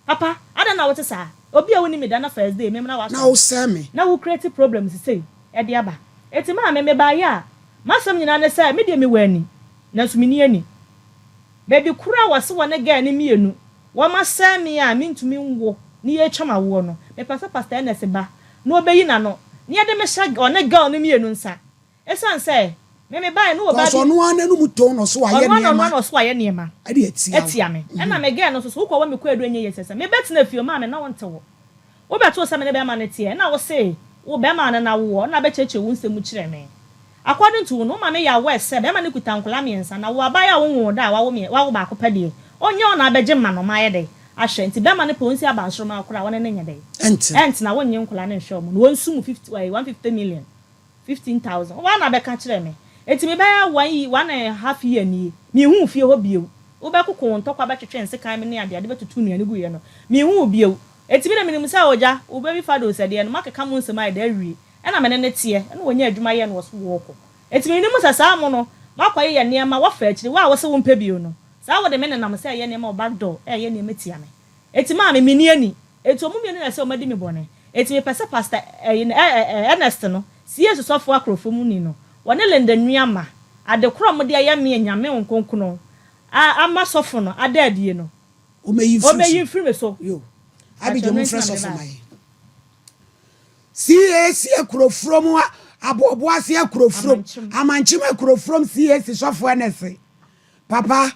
Papa, adɛn na wote saa? Obi a wonni me da na first day me mmra Na w'asɔre. wosɛe me. Na wo create problems sei de aba. Enti maame mebaeɛ a, m'asɛm nyinaa ne sɛ me deɛ mewɔ ani, nanso menni ani. Baabi koro a wɔse wɔne girl no mmienu wɔasɛe me a mentumi nwo ne yɛretwa m'awoɔ no, mepɛ sɛ Pastor Ernest ba na ɔbɛyi n'ano na yɛde me hyɛ ɔne girl no mmienu nsa. Ɛsiane sɛ Me mebaeɛ no wɔ baa Cause bi. ɔno ara n'anum tɔn na ɔso wayɛ Ɔno ara na ɔno nneɛma ara na ɔso wayɛ nneɛma de atia wo. atia me. Ɛna me girl no nso so wokɔ hɔ mekɔ aduro nyɛ yie sɛ sɛ mebɛtena fie ɔmaa me na wonte hɔ. Wobɛtoo sɛ me ne bɛrima no teɛ ɛna wose wo bɛrima no na wowɔ ɛna bɛkyerɛkyerɛ wo nsɛm mu kyerɛ me. According to wo no woma me yɛ aware sɛ bɛrima no kuta nkwadaa mmiɛnsa na wo abaayewa a wonwoo da a wawo mmiɛ wawo baako pɛ deɛ ɔnyɛ wo na abɛgye mma no ɔma ayɛ dɛn ahwɛ nti bɛrima no pɛ ɔnsi abansoro ma wo koraa wɔne no nyɛ dɛn Ɛntena. ɛntena wonnye nkwadaa no nhwɛ wɔn na wɔnsu mu 50 ɛɛ 150 million. 15,000. Woa na bɛka kyerɛɛ me. Enti me bɛyɛ one ye one and half year nie, menhuu wo fie hɔ bio. Wo bɛkoko wo ntɔkwa bɛtwetwe nsekan me ne adeade bɛtutu nnuane guiɛ no, menhuu wo bio. Enti me deɛ menim sɛ ogya, wo baby fados ɛdeɛ no, moakeka mo nsɛm ayɛ dɛ awie. Ɛna me ne no teɛ, ɛna ɔnya adwuma yɛ na ɔso wɔɔkɔ. Enti menim sɛ saa mo no, moakɔyeyɛ nneɛma, woafa akyire, wo a wose wompɛ bio no, saa wode me nenam sɛ ɛyɛ nneɛma wɔ back door ɛɛyɛ nneɛma tia me. Enti maame, menni ani. Enti wɔn mmienu na ɛsɛ wɔn adi me bɔne. Enti mepɛ sɛ Pastor ɛyi no, ɛ ɛ ɛ Ernest no, CAC sɔfoɔ akorɔfo mu ni no, wɔne Linda Nuamah, ade korɔ a wɔde ayɛ me a Nyame Honhom Kronkron a ama sɔfo no ada adie no, Wɔmɛyi mfiri wɔmɛyi so. mfiri me so. Yo. Pakyɛ Abigail ɛno mo nti mfrɛ na mede sɔfo baeɛ. ma yɛn. CAC Akurofurom Aboɔboase Akurofurom Amankyem. Amankyem Akurofurom CAC sɔfo Ernest papa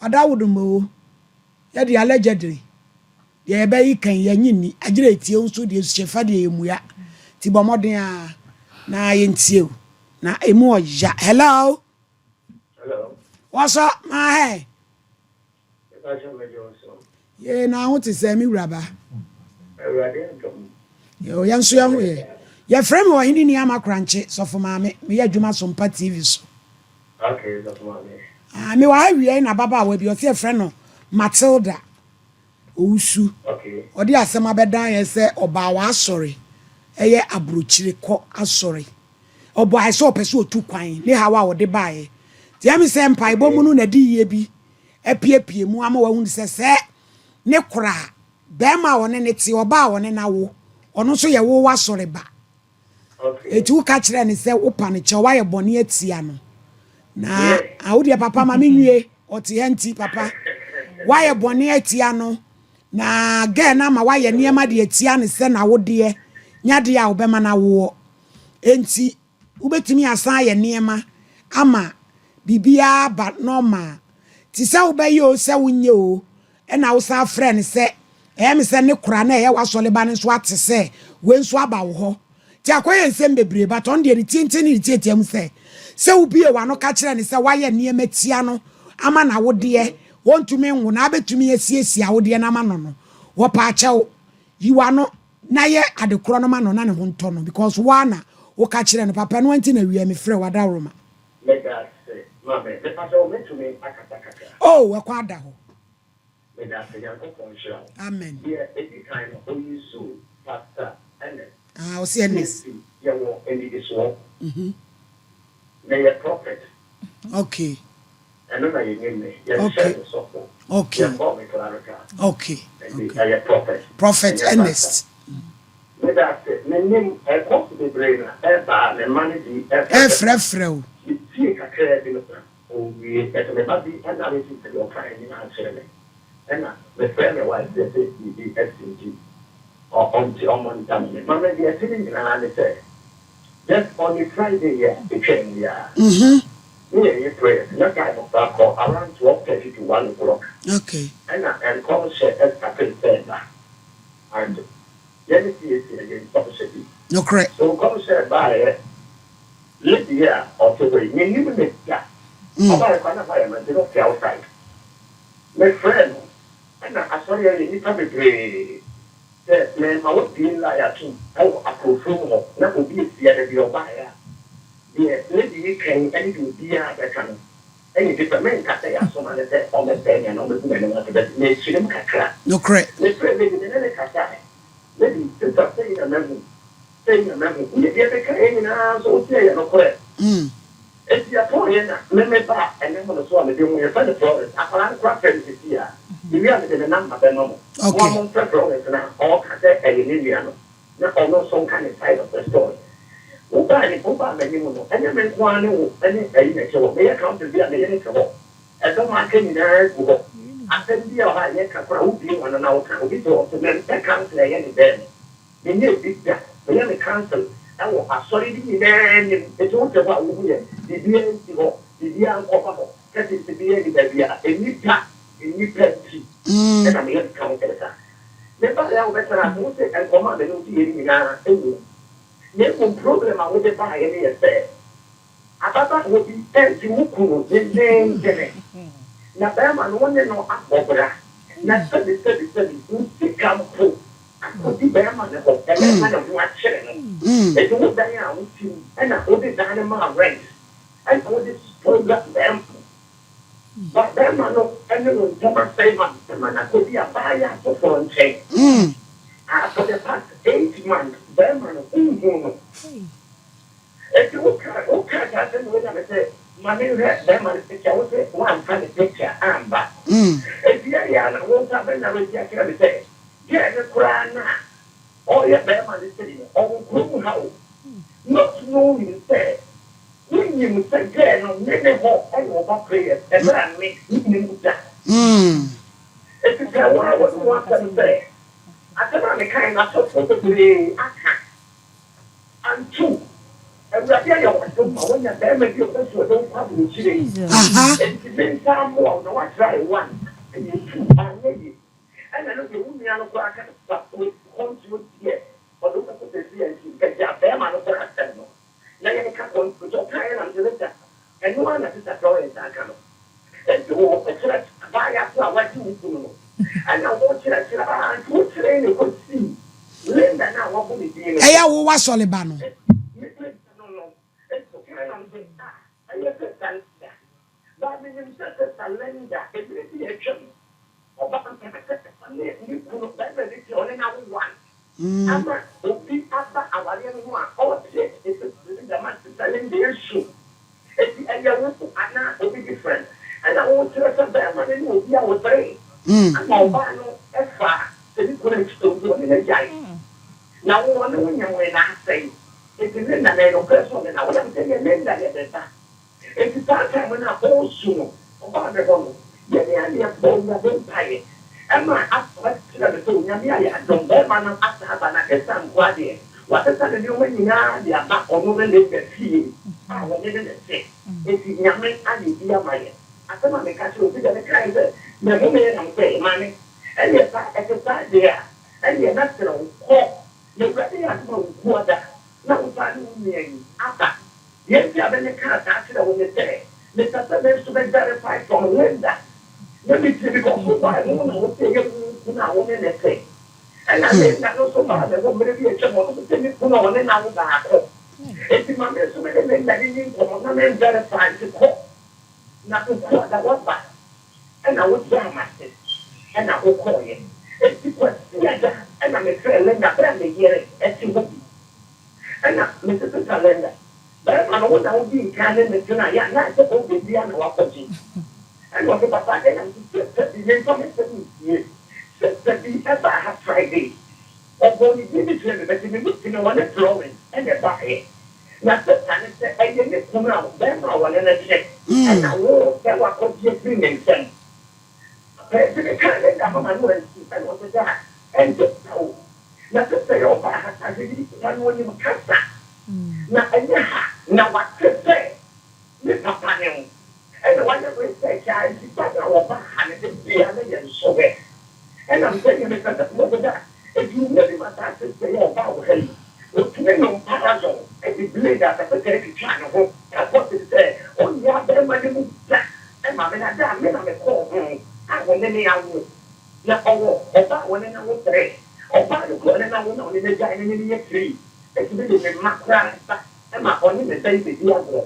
Ɔdawodoma o yɛde allegedly Deɛ yɛbɛye kan yɛnye nni agyerɛ etie wo nso deɛ suhyɛfa deɛ yɛmmua nti bɔ mmɔden ara na yɛntie wo na ɛmu ɔya hello Hello. Wɔsɔ maa hɛ Mepa kyɛw mɛgye wo so. Yee na ho te sɛ me wura ba. Awurade adom. Yoo yɛn nso yɛn ho yɛ. Yɛfrɛ me ɔhene ni ama korankye sɔfo maame meyɛ adwuma sompa TV so. Okay sɔfo maame. Ah mewɔ ha wiei na ababaawa bi ɔse yɛfrɛ no Matilda. Owusu, ɔde asɛm abɛdan yɛn sɛ ɔbaa w'asɔre, ɛyɛ abrokyire kɔ asɔre. Ɔbɔaɛ sɛ ɔpɛ sɛ ɔtu kwan ne haw a ɔde baeɛ. Nti ɛme sɛ mpaebɔ mu no na adiyie bi apiepie mu ama wahunu sɛ sɛ ne koraa barima a ɔne no te, ɔbaa a ɔne no awo, ɔno nso yɛ wo w'asɔre ba. Enti woka kyerɛɛ no sɛ wopa no kyɛw, woayɛ bɔne atia no. Na ah, wo deɛ papa ma menwie, ɔte ha nti papa. Woayɛ bɔne atia no, na girl no ama woayɛ nneɛma de atia no sɛ n'awodeɛ nyɛ adeɛ a wobɛma no awoɔ. Enti wobɛtumi asan ayɛ nneɛma ama biribiara aba normal. Te sɛ wobɛyɛ o sɛ wonyɛ o, Ɛnna wosan frɛɛ no sɛ, Ɛyɛ me sɛ ne kora na ɛyɛ w'asɔreba no nso ate sɛ wei nso aba wo hɔ. Nti akɔyɛ nsɛm bebree, but ɔno deɛ ne tenten ne ne tiatia mu sɛ, sɛ wobue w'ano ka kyerɛ no sɛ woayɛ nneɛma tia no ama n'awodeɛ, ɔntumi nwo na abɛtumi asiesie awodeɛ no ama no no, wɔpaakyɛw, yi w'ano na yɛ ade korɔ no ma no na ne ho ntɔ no because wo ara na woka kyerɛɛ no. Papa, ɛno ara nti na awia mefrɛɛ wo, adaworoma. Meda ase maame. Mepakyɛw mɛtumi akasa kakra? Oh, ɛkwan ada hɔ. Medase Nyankopɔn nhyira wo. Amen. Deɛ ɛdi kan no ɔyusuu Pastor Ernest. Ah ɔse Ernest. CAC yɛwɔ nnidisoɔ. Meyɛ prophet. Okay. Ɛno na yɛnim me. Yɛnhyɛɛ Okay. me sɔfo. Okay. Yɛmmɔɔ me clerical. Okay. Nti Okay. ɛyɛ prophet. Prophet Ɛnyɛ Ernest. pastor. Medase. Menim ɛkɔso bebree na ɛba a me mma no bi ɛfrɛfrɛ me. Ɛfrɛfrɛ wo. Metie kakraa bi no na Owie ɛsɛ me ba bi narrate sɛdeɛ ɔkaeɛ nyinaa kyerɛ me ɛna me frɛ me wife yɛ sɛ biribi asi nti ɔnte ɔmo ntam me ma me deɛ ɛte ne nyinaa ne sɛ just on a Friday yi a ɛtwaa mu yi ara ne yɛ yɛ prayers na time koraa kɔ around 12:30 to 1 o'clock ɛna nkɔmhyɛ ɛstartee sɛ ɛba and yɛne CAC ɛyɛ nkɔmhyɛ bi Nokorɛ. so nkɔmhyɛ baeɛ Lady yi a ɔte hɔ yi, mennim no da. Ɔbaeɛ koraa na mayɛ no nti na ɔte outside. Mefrɛɛ no, ɛna asɔre ha yɛ nnipa bebree. Sɛ merema wabue line atom wɔ Akorofrom hɔ na obi asia da bi a ɔbaeɛ a, deɛ lady yi ka yi ne deɛ obiara bɛka no yɛ different. Menka sɛ yɛasoma no sɛ ɔmmɛsɛe me anaa ɔmmɛgu m'anim ase but mekyerɛ mu kakra. Nokorɛ. Mefrɛɛ lady, me ne no kasaeɛ. Lady, sister sei na mahu. Sei na mahu. Woyɛ deɛ mekaeɛ nyinaa nso wose ɛyɛ nokorɛ. Enti yɛpɔn yɛ na me me ba a ɛnam no so a mede hu yɛfrɛ no Florence. Akwadaa no koraa frɛ me seesei a. Mewie a mede ne number bɛma mo. Mo ara momfrɛ Florence na ɔreka sɛ ɛyɛ ne nua no na ɔno nso nka ne side of the story. Wobaa ne wobaa m'anim no ɛnyɛ me nko ara ne wo ne ayi na ɛte hɔ. Meyɛ council bi a me yere te hɔ. Ɛdɔm a aka nyinaa gu hɔ. Asɛm bi a wɔ hɔ a yɛka koraa wobue w'ano na woka. Obi te hɔ ɔse mempɛ council a ɛyɛ ne dɛn no. Menyɛɛ bi da. Meyɛ me council. wɔ asɔre no nyinaa anim. Enti wote hɔ a wohu yɛn, biribiara nsi hɔ, biribiara nkɔfa hɔ, curtains biara nni baabiara, nnipa, nnipa nti na meyɛ meka ho kyerɛ saa. Mebaeɛ a wobɛtena ase, wose nkɔmmɔ a me ne wo diiɛ no nyinaa wɔ mu. Na mmom problem a wode baeɛ no yɛ sɛ, Ababaawa bi redi wo kunu denneennen, na barima no wo ne no abɔ bra, na sɛbisɛbisɛbi wo sika mpo akɔdi barima no hɔ, ɛna ɛma ne ho akyere no. Enti wo dan a wote mu na wode dan no maa rent, ɛna wode sponsor barima no. Ba barima no ne wo ntam asɛe ma barima no akɔdi abaayewa foforɔ nkyɛn. A for the past 8 months, barima no wonhuu no. Enti wokaa saa asɛm wei na mese ma menhwɛ bɛrima no picture, wo se woamfa ne picture amba. Enti ɛyɛ a na wo nsa bɛnareti akyerɛ me sɛ girl no koraa no a ɔreyɛ bɛrima no sei no, ɔwɔ kurom ha o. Not knowing sɛ wonyim sɛ girl no me ne hɔ ɛna ɔba prayers ɛberɛ a me mennim da. Enti sɛ wo a wode wo asɛm sɛ asɛm a mekae no asɔfoɔ bebree aka anto Awurade ayɛ w'adom ma woanya barima bi a ɔpɛ sɛ ɔde wo kɔ aburokyire. Enti mensa mmoa wo na woatrae one, ɛyɛ two, anyɛ yie. Ɛna no deɛ wo nua no koraa ka sɛ kɔntuo deɛ ɔde wo bɛkɔ sɛsi a nti nka gya barima no koraa asɛm no na yɛnka kɔntuo. Nti ɔkaeɛ na mese sister, ɛno ara na Sister Florence aka no. Enti wokyerɛkyerɛ abaayewa ko a wagye wo kunu no, ɛna wokyerɛkyerɛ ara nti wokyerɛe na ɛkɔsii Linda no a wɔabɔ ne din no so. Ɛyɛ wo w'asɔre ba no. Enti me no no, enti wokae na mese, Ah, ɛyɛ Sister Linda. But menim sɛ Sister Linda, mmerɛ bi a atwam, ɔbaa mpaa sɛ ɔne ne kunu, barima bi te, ɔne no awo one, ama obi aba awareɛ no ho a ɔreteetee Sister Linda ma Sister Linda resu. Enti ɛyɛ wo anaa obi different? Ɛna wokyerɛ sɛ bɛrima no ne obi a wɔbree ama ɔbaa no faa sɛ ne kunu akyi nti ɔne no agyae na wo ɔne wo nyemee na asɛe. Enti Linda na ɛyɛ nokorɛ sɛ ɔne no awo? Nam sɛ deɛ Linda yɛ me ba. Enti saa time no a ɔresu no ɔbaa me hɔ no yɛne a na yɛbɔɔ Awurade mpaeɛ ɛma aba kyerɛ me sɛ Onyame ayɛ adom bɛrima no asan aba na this time koraa deɛ wasesa ne nneɛma nyinaa de aba ɔno ne Linda fie a wɔne ne ne te. Enti Nyame ayɛ bi ama yɛn. Asɛm a meka kyerɛ wo firi sɛ mekaeɛ sɛ mehomee nam sɛ maame ɛneɛ saa ɛte saa deɛ a ɛneɛ mɛsrɛ wo kɔ na Awurade yɛ adom a wo kuada na wo saa ne wo nua yi aba. Deɛ nti a me mekaa saa kyerɛ wo ne sɛ mepɛ sɛ me nso me verify from Linda na metie because wo bae no wo na wo se ɛyɛ wo kunu a wo ne ne te ɛna Linda no nso baa me hɔ mmerɛ bi atwam ɔno nso sɛ ne kunu a ɔne no awo baako enti ma me nso me ne Linda ne ni nkɔmmɔ na me verify nti kɔ na wokuada waba ɛna wogyaa m'ase ɛna wokɔɔyɛ. Enti Kwasiada ɛna mefrɛɛ Linda berɛ a me yere ɛte hɔ bi ɛna mese, Sister Linda, barima no wo na wodii nkan ne me tenaeɛ anaa sɛ ɔrebɛdi a na wakɔgye? Ɛna ɔse, Papa adɛn? Na mese, Sister bi, memfa m'asɛm nsie, sister bi ɛbaa ha Friday, ɔbɔɔ ne din bi kyerɛɛ me but me mu ti no ɔne Florence ɛna ɛbaeɛ. Na sister no sɛ ɛyɛ ne kunu a barima a ɔne no te ɛna wo sɛ wakɔgye afiri ne nsam. Pɛɛ nti mekaa Linda mama no ansi ɛna ɔse daa ɛnte saa o. Na sister yi a ɔbaa ha saa hwɛ yi na no ɔnim kasa na ɛnyɛ ha na wate sɛ ne papa ne wo ɛna wayɛ research a nti ba no a ɔbaa ha no de bia na yɛ nsɔhwɛ ɛna mesɛ neɛ mepɛ sɛ mewɔ da ɛduru mmerɛ bi ma saa sister yi a ɔbaa wɔ ha yi ɔtumi nom parazone ɛde blade asɛpɛtɛ atwitwa ne ho ɛkɔ te sɛ ɔnyɛ abɛrima no mu da ɛma me na da a me na mekɔɔ ho a wɔne me awo na ɔwɔ ɔbaa a wɔne no awo tere ɔbaa no kura ɔne no awo na ɔne no agyae no ne no yɛ tiri ɛtumi de ne mma koraa ba ɛma ɔne ne ba yi bɛdi agorɔ.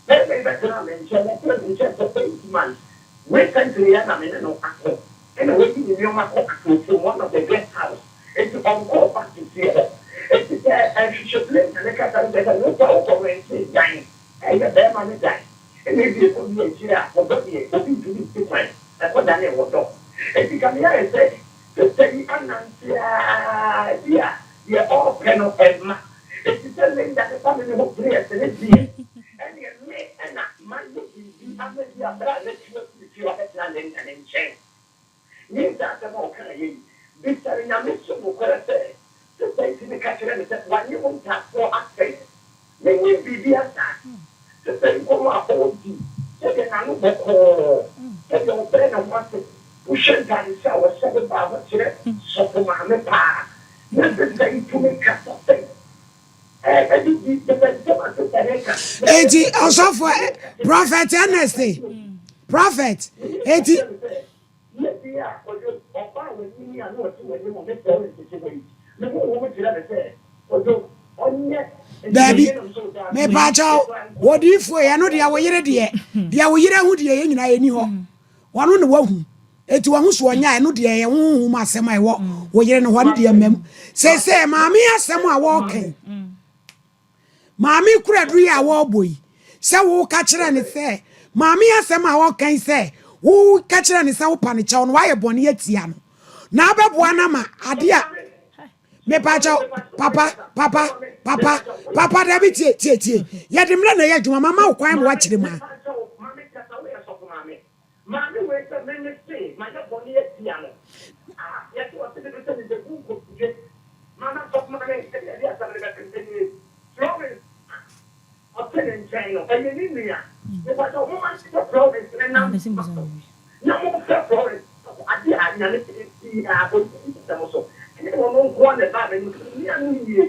Bɛrima yi bɛtena me nkyɛn, wɔtena me nkyɛn for 8 months. Recently yɛ na me ne no ako ɛna wayi ne nneɛma kɔ Akrofuom, one of the guest house, nti ɔnkɔɔ back to fie hɔ. Nti sɛ nhwehwɛbile na ne kasa no kyerɛ sɛ wokɔ wokɔ rent dan, ɛyɛ bɛrima no dan ɛna ebi ɛkɔ wie akyire a ɔdɔ deɛ obi ntumi nsi kwan ɛkɔ dane wɔdɔ. Nti ka meyɛɛ sɛ sister yi anante a bi a deɛ ɔrepɛ no ɛmma. Nti sɛ Linda ne ba me ne hɔ prayers ne deɛ ɛneɛ me ɛna mayɛ biribi ama bi a berɛ a n'atu afiri fie wabɛtena Linda ne nkyɛn. Ne nsa asɛm a ɔkaa yɛ yi, bisa no Nyame so nokorɛ sɛ sister yi tumi ka kyerɛ me sɛ wanye wo ntaafoɔ asɛe. Mennim biribiara saa. Te sɛ nkɔmmɔ a ɔredi, sɛdeɛ n'ano bɔkɔɔ, sɛdeɛ ɔbrɛ ne ho ase, wohwɛ ntadehyɛ a ɔhyɛ de ba a, wokyerɛ sɔfo maame paa. Na sista yi tumi kasa sɛn? Ɛɛ, adidi, kyerɛ sɛ nsɛm a sista no reka. Enti ɔsɔfo ɛ, Prophet Ernest, Prophet, enti. Yɛ bi a Kojo, ɔbaa w'anim yi a na ɔte w'anim a ɔne Florence te hɔ yi, me honhom kyerɛ me sɛ Kojo, ɔnyɛ Daabi, mepaakyɛw, odiyifoɔ yi, ɛno deɛ wo yere deɛ, deɛ wo yere ahu deɛ yɛn nyinaa yɛnni hɔ. Ɔno na wahu. Enti wahu so ɔnyɛ a, ɛno deɛ ɛyɛ honhom asɛm a ɛwɔ wo yere no hɔ, ɛno deɛ mmam. Seesei maame asɛm a wɔreka yi, Maame kura aduru yi a wɔrebɔ yi, sɛ woka kyerɛ no sɛ, maame asɛm a ɔreka yi sɛ, woka kyerɛ no sɛ wopa no kyɛw no, woayɛ bɔne atia no, na abɛboa no ama ade a mepakyɛw, papa, papa, papa, papa, dabi tie, tie, tie. Yɛde mmerɛ na ɛyɛ adwuma, mama wo kwan ma woakyerɛ mu a. Maame wei sɛ me me se mayɛ bɔne atia no a yɛse ɔse me sɛ me bɛbu nkotodwe ma na sɔfo maame ɛde ɛde asɛm no bɛto ɛnie Florence a ɔte ne nkyɛn no ɛyɛ ne nua mepakyɛw momma nhyehyɛ Florence ne nam so na momfrɛ Florence sɔfo adeɛ a Nyame biaa ɔdi asɛm so ɛnyɛ ɔno nkoa na ɛbaa m'anim nua no yie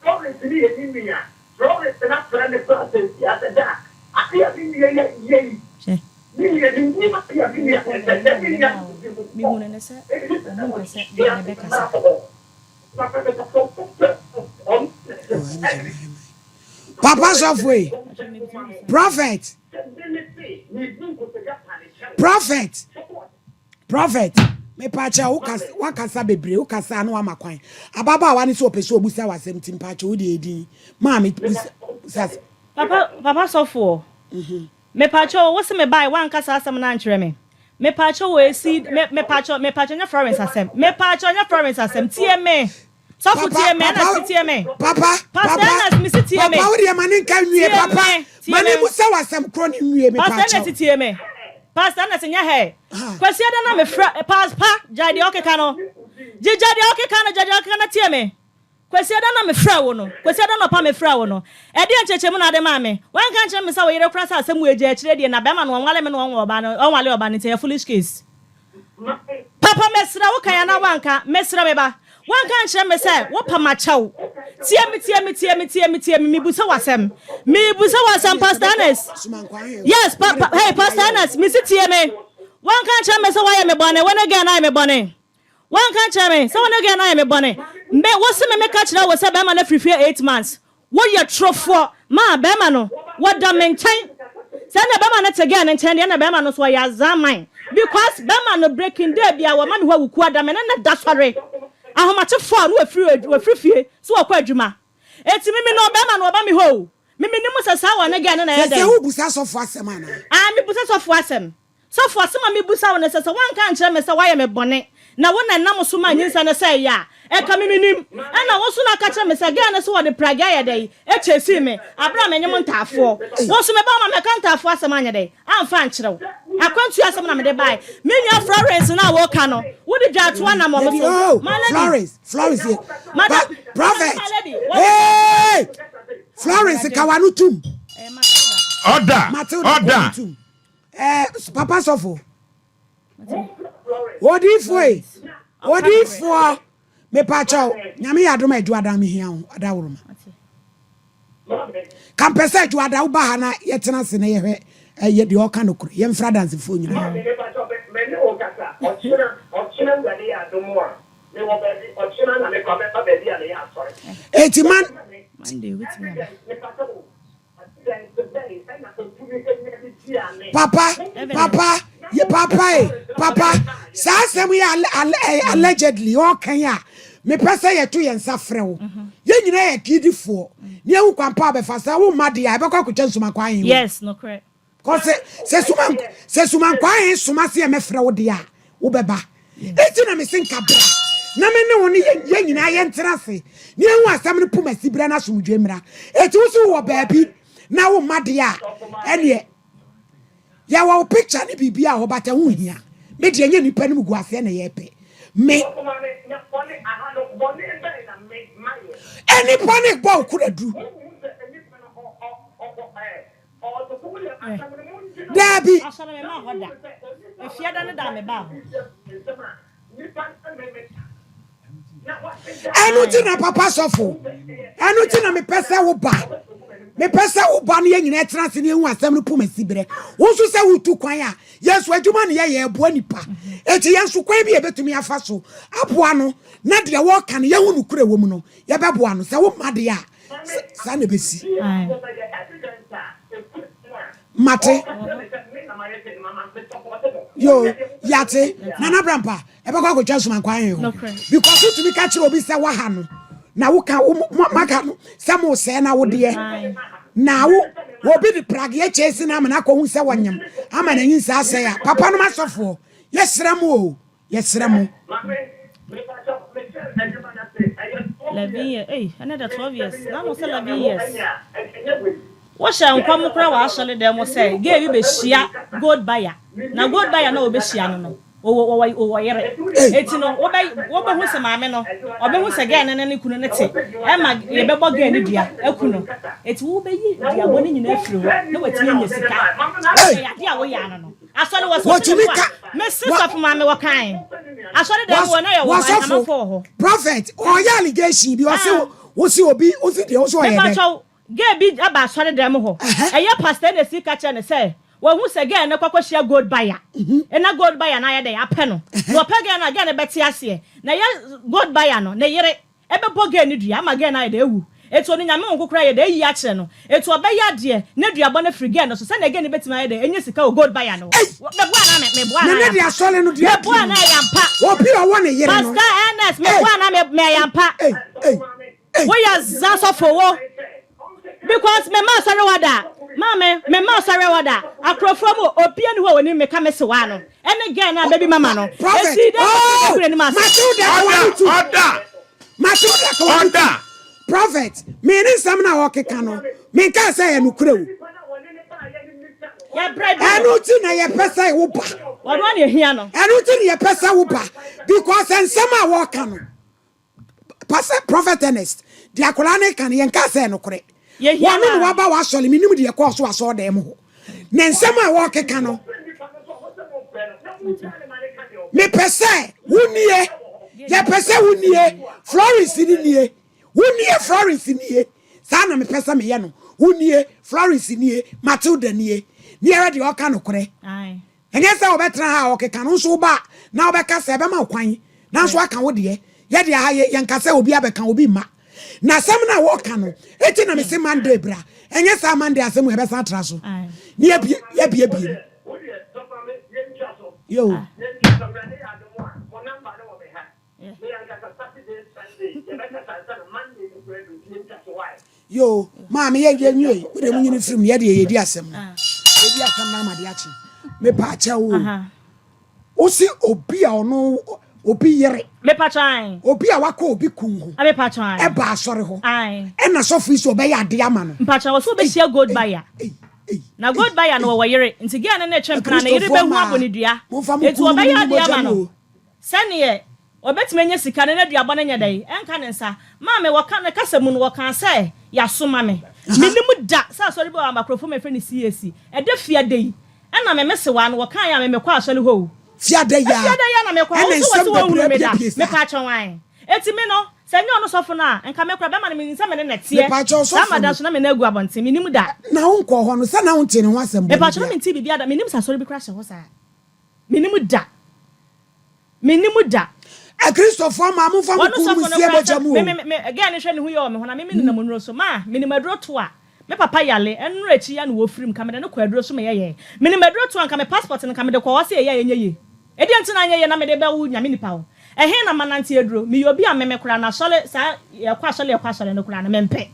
Florence ne yɛ ne nua. Florence na frɛ me koraa seesei a sɛ da ade a me nua yi ayɛ yi, me nua mennim ade a me nua ɛsɛ sɛ me nua no di ho fɔ. Enti sɛ ɔtwe ase mmra hɔ. Papa me papa ɔmpɛ ɔno na ɛsɛ sɛ ɛne. Papa sɔfo yi, prophet, prophet. Prophet, mepaakyɛw wo kasa wakasa bebree wo kasa na wama kwan. Ababaawa no sɛ ɔpɛ sɛ ɔbusa w'asɛm nti mpaakyɛw wo deɛ edin maame busa busa. Papa papa sɔfoɔ mepaakyɛw wo se me bae wanka saa asɛm no ankyerɛ me mepaakyɛw o esi me mepaakyɛw mepaakyɛw nyɛ Florence asɛm mepaakyɛw nyɛ Florence asɛm tie me Sɔfo Papa tie me papa Ernest tie me papa Pastor papa Ernest mesi tie me papa wo deɛ ma ne nka nwie tie papa me tie ma ne me mu sɛ w'asɛm korɔ ne nwie Pastor mepaakyɛw. Ernest tie me Pastor Ernest nyɛ hɛ Ha. Kwasi ada na me frɛ pas pa gyae deɛ ɔkeka no gyigya deɛ ɔkeka no gyae deɛ ɔkeka no tie me Kwasi ada na me frɛ wo no Kwasi ada nɔpa me frɛ wo no ɛdeɛ nkyerɛkyerɛmu na ade maa me wanka nkyerɛ me sɛ wo yere kora sɛ asɛm wei gya akyire deɛ na bɛrima no ɔnwale me na ɔnwɔ ɔbaa no ɔnwale ɔbaa no nti ɛyɛ foolish case Papa mesrɛ wo kan anaa woanka? Mesrɛ me ba, woanka ankyerɛ me sɛ wopa makyɛw. Tie me, tie me, tie me, tie me, tie me, mebusa wo asɛm. Mebusa wo asɛm, Pastor Ernest. Yes, pa, pa, hey, Pastor Ernest, mesi tie me. Woanka ankyerɛ me sɛ woayɛ me bɔne, wo ne girl no ayɛ me bɔne. Woanka ankyerɛ me sɛ wo ne girl no ayɛ me bɔne. Me, wo se me meka kyerɛ wo sɛ bɛrima no afiri fie 8 months. Woyɛ torofoɔ maa bɛrima no wɔda me nkyɛn sɛ ɛna bɛrima no te girl no nkyɛn deɛ ɛna bɛrima no nso ɔyɛ azaman because bɛrima no breaking day bia wɔma me hɔ awuku ada me ne ne da sɔre ahomakyefoɔ a no wafiri wafiri fie so wɔkɔ adwuma eti mimi no bɛrima no ɔba me hɔ o mimi nim sɛ saa wɔ ne girl no na ɛyɛ Sɛ sɛ dɛn wobusa sɔfo asɛm anaa? Ah mebusa sɔfo asɛm Sɔfo, asɛm a mibisa wo ne sɛ, sɛ woanka ankyerɛ me sɛ woayɛ me bɔne, na wo na ɛnam so maa nyinsɛn no sɛee a, ɛka me minnim. Ɛnna wo nso na aka kyerɛ me sɛ, girl no se wɔde pragea ayɛ dɛn? Akyɛsii me, bere a menye mo ntaafoɔ. Wo nso meba wo ma mɛka ntaafoɔ asɛm anyɛ dɛn? Amfa ankyerɛ wo. Akwantuo asɛm na mede bae. Me nua Florence no a woka no, wode dwaatoa nam wɔn Dabi so. oh, My lady. Florence, Florence yɛ. Madam, Pa, prophet. my lady, wɔde Hey! Florence kawa no tum. Ɛyɛ Matilda. Order! Matilda kawa no Order! tum. Eh, papa sɔfo. Odiifoɔ yi, odiifoɔ, mepakyɛw, nyame yɛ adom a adwuada mehia wo, adaworoma. Ka mpɛ sɛ adwuada woba ha na yɛtena ase na yɛhwɛ ɛyɛ deɛ ɔka no korɛ, yɛmfra adansefoɔ nyinaa. Maame mepakyɛw me me ne wo kasa ɔkyena ɔkyena awurade yɛ adom a mewɔ baabi ɔkyena na mekɔ mɛba baabi a meyɛ asɔre. Eti man. Monday wobɛtumi aba. Mepakyɛw o Papa, papa, ye papa e, papa. Saa asɛm yi allegedly ɔka yi a, mepɛ sɛ yɛto yɛn nsa frɛ wo. Yɛn nyinaa yɛ gidifoɔ. Ne ehu kwan pa a bɛfa sɛ wo mma deɛ a ɛbɛkɔ akɔtwa nsumankwa ahen. Yes, nokorɛ. Kɔ sɛ sɛ suma sɛ sumankwa ahen soma se yɛmɛfrɛ wo deɛ a, wobɛba. Enti na mese nka bra na me ne wo ne yɛn nyinaa yɛntena ase na yɛnhu asɛm no poma siberɛ na asomdwoeɛ mmra. Enti wo so wowɔ baabi na wo mma deɛ a, ɛneɛ yɛwɔ wo picture ne biribiara hɔ but ɛho nhia. Me deɛ ɛnyɛ nnipa no mu guaseɛ na yɛpɛ. Me. Nnipa no bɔ wo koraduru. Daabi. Asɔre me maa hɔ da. Efiada ne da a me baa hɔ. Ɛno nti na papa sɔfo, ɛno nti na mepɛ sɛ wo ba. Mepɛ sɛ wo ba no yɛ nyinaa tena ase ne ehu asɛm no poma si berɛ. Wo nso sɛ wotu kwan a, yɛn nso adwuma ne yɛyɛ ɛboa nipa. Enti yɛn nso kwan bi a yɛbɛtumi afa so aboa no na deɛ wɔreka no yɛhu nokorɛ wɔ mu no, yɛbɛboa no. Sɛ womma deɛ a, saa na ɛbɛsi. Mate. Yo, yate. Nana Brampa, ɛbɛkɔ akɔtwa nsumankwan he hɔ. Because wotumi ka kyerɛ obi sɛ waha no, na woka maka no sɛ mo sɛɛ na wodeɛ. Na wo obi de prageɛ kyɛsi no ama no akɔhu sɛ wɔnyem ama n'anyi nsa asɛe a, papa nom asɔfoɔ, yɛsrɛ mo o. Yɛsrɛ mo. 11 years ei ɛnɛ dɛ 12 years na mo sɛ 11 years wohyɛ nkɔm koraa wɔ asɔre dɛm mo sɛ gay bi bɛhyia gold buyer na gold buyer na ɔbɛhyia no no ɔwɔ ɔwɔ yere eti no wobɛ wobɛhu sɛ maame no ɔbɛhu sɛ gay no ne ne kunu no te ɛma yɛbɛbɔ gay no dua aku no eti wobɛyi duabɔ no nyinaa afiri hɔ na watumi anya sika ɛyɛ adeɛ a woyɛ ano no Asɔre wɔ so Wɔtumi ka. Me se sɔfo maame wɔ kan. Asɔre dɛm wɔ na yɛ wɔ hɔ amanfo wɔ hɔ. Prophet ɔyɛ allegation bi ɔse wosi obi wosi deɛ wosi ɔyɛ dɛ. Mepakyɛw girl bi aba asɔre dɛm hɔ ɛyɛ pastor na esi ka kyerɛ no sɛ wahu sɛ girl no kɔ kɔ hyia gold buyer ɛna gold buyer no ayɛ dɛn apɛ no na ɔpɛ girl no a girl no bɛte aseɛ na ɛyɛ gold buyer no ne yere Ɛbɛbɔ girl no dua ama girl no ayɛ dɛ awu. Eti ɔno Nyame honhom kronkron ayɛ dɛ ayi akyerɛ no. Eti ɔbɛyɛ adeɛ na duabɔ no afiri girl no so sɛnea girl no bɛtumi ayɛ dɛ anya sika wɔ gold buyer no hɔ. Ei! Meboa anaa me meboa anaa Mene ɛyɛ de ampa? asɔre no deɛ Meboa aduru anaa ɛyɛ ampa? Obi a ɔwɔ ne yere no. Pastor Ernest Ei! meboa anaa me me ɛyɛ ampa? Ei! Ei! Ei! Woyɛ za sɔfo wo because me ma asɔre hɔ da. Maame me ma asɔre hɔ da. Akorɔfoɔ mu obia ni hɔ a onim me ka me sewaa no. Ɛne girl no a baby mama no. Prophet, Esi dɛn na oh, ɔbɛgu n'anim ase? Matilda Order, Kawanitu. order, Matilda Kawanitu. order. Prophet, me ne nsɛm no a ɔkeka no, menkaa sɛ ɛyɛ nokorɛ o. Yɛbrɛ bi Ɛno no. nti na yɛpɛ sɛ wo ba. Ɔno ara na ehia no. Ɛno nti na yɛpɛ sɛ wo ba because nsɛm a wɔka no, Pastor Prophet Ernest, deɛ akwadaa no reka no, yɛnkaa sɛ ɛyɛ nokorɛ. Yɛhia Wɔno no na ara. waba w'asɔre, menim deɛ ɛkɔɔ so asɔredan mu hɔ. Na nsɛm a wɔrekeka no, mepɛ sɛ wonie, yɛpɛ sɛ wonie, Florence no nie, wonie, Florence nie, saa na mepɛ sɛ meyɛ no, wonie, Florence nie, Matilda nie, ne yɛhwɛ deɛ ɔka nokorɛ. Ae. Ɛnyɛ sɛ wɔbɛtena ha a wɔkeka no nso woba a na wobɛka sɛ ɛbɛma wo kwan nanso aka wo deɛ. Yɛ deɛ ha yɛ yɛnka sɛ obi abɛka obi mma. Na asɛm no a wɔka no eti na mese Monday bra. Ɛnyɛ saa Monday asɛm wei ɛbɛsan atra so ne yɛabie yɛabiebie mu. Yoo. Yoo maame yɛ yɛ nwie wo de mu nyini firim yɛ deɛ yɛdi asɛm no yɛdi asɛm no ama de akye mepa akyɛ wo wo si obi a ɔno obi yere obi a wakɔ obi kun ho ɛba asɔre hɔ ɛna sɔfo yi sɛ ɔbɛyɛ adeɛ ama no mpakyɛ wɔ so wobɛhyia gold buyer na gold buyer no wɔwɔ yere nti girl no ne twe mpena ne yere bɛhu abɔ ne dua eti wɔbɛyɛ adeɛ ama no sɛneɛ Ɔbɛtumi anya sika no, n'aduabɔ no nyɛ dɛn? Ɛnka ne nsa. Maame, wɔka, ne kasa mu no, wɔkaa sɛ, Yɛasoma me. Mennim da sɛ asɔre bi wɔ Amakorofo mu a yɛfrɛ no CAC. Ɛda Fiada yi, ɛna me mesewaa no, wɔkaeɛ a me mekɔɔ asɔre hɔ o. Fiada yi ara, Fiada yi ara na mekɔɔ hɔ. ɛna Wo nso wɔse nsɛm wɔnhunu bebree me da. apiepie saa. Mepaakyɛw ae. Enti me no, sɛ ɛnyɛ ɔno sɔfo no a, nka me koraa, bɛrima no menim sɛ me ne no teɛ. Mepaakyɛw, Saa sɔfo mada no. so na me nan agu abɔnten. Mennim da. Na wonkɔɔ hɔ no, sɛ na wontee ne ho asɛm bɔne Mepaakyɛw, na biara? mentee biribiara da. Mennim sɛ asɔre bi koraa hyɛ hɔ saa. Mennim da. Menni mu da. Akristofoɔ mmaa momfa mo Wɔn kununom sɔfo no nsie koraa mogya sɛ mu me o. me me girl no hwɛ ne ho yie wɔ me ho na me me nenam nnuro so ma menim aduro to a me papa yale ɛnora akyi ya na wɔfiri mu nka mede no kɔ aduro so meyɛ yɛɛ menim aduro to a nka me passport no nka mede kɔ hɔ sɛ ɛyɛ a ɛnyɛ yie ɛdeɛ nti na anyɛ yie na mede bɛwo nyame nipa hɔ ɛhe na manante aduro meyɛ obi a me me koraa no asɔre saa yɛkɔ asɔre yɛkɔ asɔre no koraa no mempɛ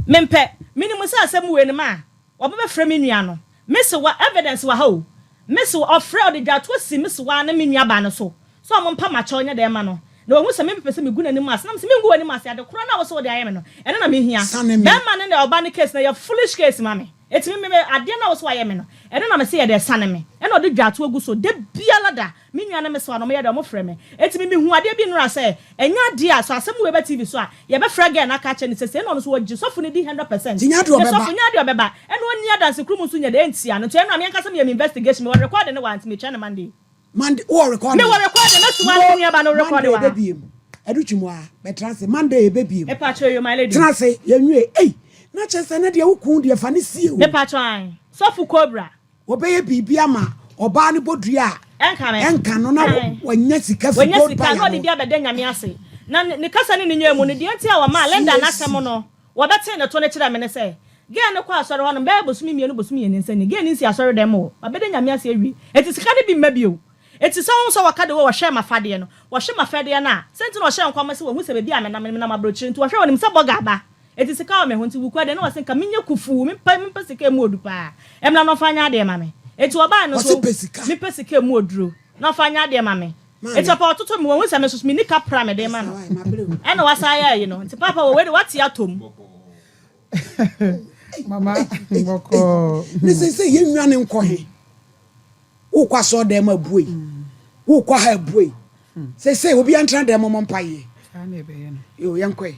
mempɛ menim sɛ asɛm wei no ma Wɔbɛfrɛ me nua no. Me sewa, evidence wɔ ha o. Me sewa, ɔfrɛ, ɔde dwatoɔ si me sewa ne me nua baa no so sɛ ɔmo mpa m'akyɛw nyɛ dɛn mma no. Na wahu sɛ me mepɛ sɛ megu n'anim ase. Na mese mengu w'anim ase, ade korɔ no a wose wode ayɛ me no, ɛno na mehia. Sane me. Bɛɛma no ne ɔbaa no case no ɛyɛ foolish case ma me. Eti me me adeɛ no a wo se wayɛ me no, ɛno na me se yɛ dɛ sane me. Ɛna ɔde dwatoɔ gu so. Da biara da, me nua ne me sewa no, wɔyɛ dɛ, wɔfrɛ me. Eti me mehu adeɛ bi nnora sɛ, ɛnyɛ adeɛ a, sɛ asɛm wei ba TV so a, yɛbɛfrɛ girl no aka akyerɛ no sɛ sei na ɔno nso ɔgye sɔfo no di 100%. Nti nyɛ adeɛ Ne ɔbɛba. sɔfo, nyɛ adeɛ ɔbɛba. Ɛna ɔnni adansekurumu nso nyɛ dɛ ɛntia no. Nti ɛnora me ankasa meyɛ me investigation, mewɔ recording no wɔ ha nti mekyerɛ no Monday. Monday wowɔ recording? Mewɔ recording, mɛsoma me nua ba no Monday recording wɔ ha. yɛbɛbiem. Ɛdu twim hɔ a, bɛtena ase. Monday yɛbɛbiem. Mepakyɛw yo my lady. Tena ase, yɛnwie. Ei, na kyerɛ sɛ ɛnɛ deɛ wo kun deɛ fa no sie o. Mepakyɛw ae. Sɔfo Cobra. Wɔbɛyɛ biribi ama ɔbaa no bɔ dua a, Ɛnka me. ɛnka no na Ae. wanya sika fi Wanya gold sika na buyer ɔde no. bi abɛda Nyame ase. Na ne kasa ne ne nyɛɛ mu no, deɛ nti a wɔmaa Linda CAC. n'asɛm no, wɔbɛtee ne to no kyerɛɛ me ne sɛ, girl no kɔɔ asɔre hɔ nom bɛyɛ bosome mmienu, bosome mmiɛnsa ni, girl no nsi asɔre dɛm o, wabɛda Nyame ase awie, enti sika no bi mma bio. Enti sɛ wohu sɛ wɔka de wɔ wɔhwɛ m'afadeɛ no, wɔhwe m'afadeɛ no a, sɛ nti na wɔhyɛɛ nkɔm sɛ wɔhu sɛ baabi a menam no, menam aburokyire, nti wɔhwɛ wɔnim sɛ bɔga aba, enti sika wɔ me ho, nti wukua deɛ na wɔse nka menyɛ kufuu, mempɛ, mempɛ sika emu odu paa, ɛmmra na ɔmfa nyɛ adeɛ ma me. Enti wɔbaeɛ no Wɔse nso, pɛ sika. mepɛ sika emu oduro, na ɔmfa nyɛ adeɛ ma me. Maame. Enti ɔpɛ ɔtoto me, wɔhu sɛ me nso menni kapra a mede ma no, Ɛsa wae, mabrɛ o. ɛna wasan ayɛ ayi no, nti paapa wɔ wei de wate atɔ mu. Mama bɔkɔɔ. Ne sɛ sɛ yɛnnwane nkɔ he? Wokɔ asɔɔdan mu abuei, wokɔ ha abuei. Seesei obiara ntena dan mu mmɔ mpaeɛ. Saa na ɛbɛyɛ no. Yo, yɛnkɔ ɛ.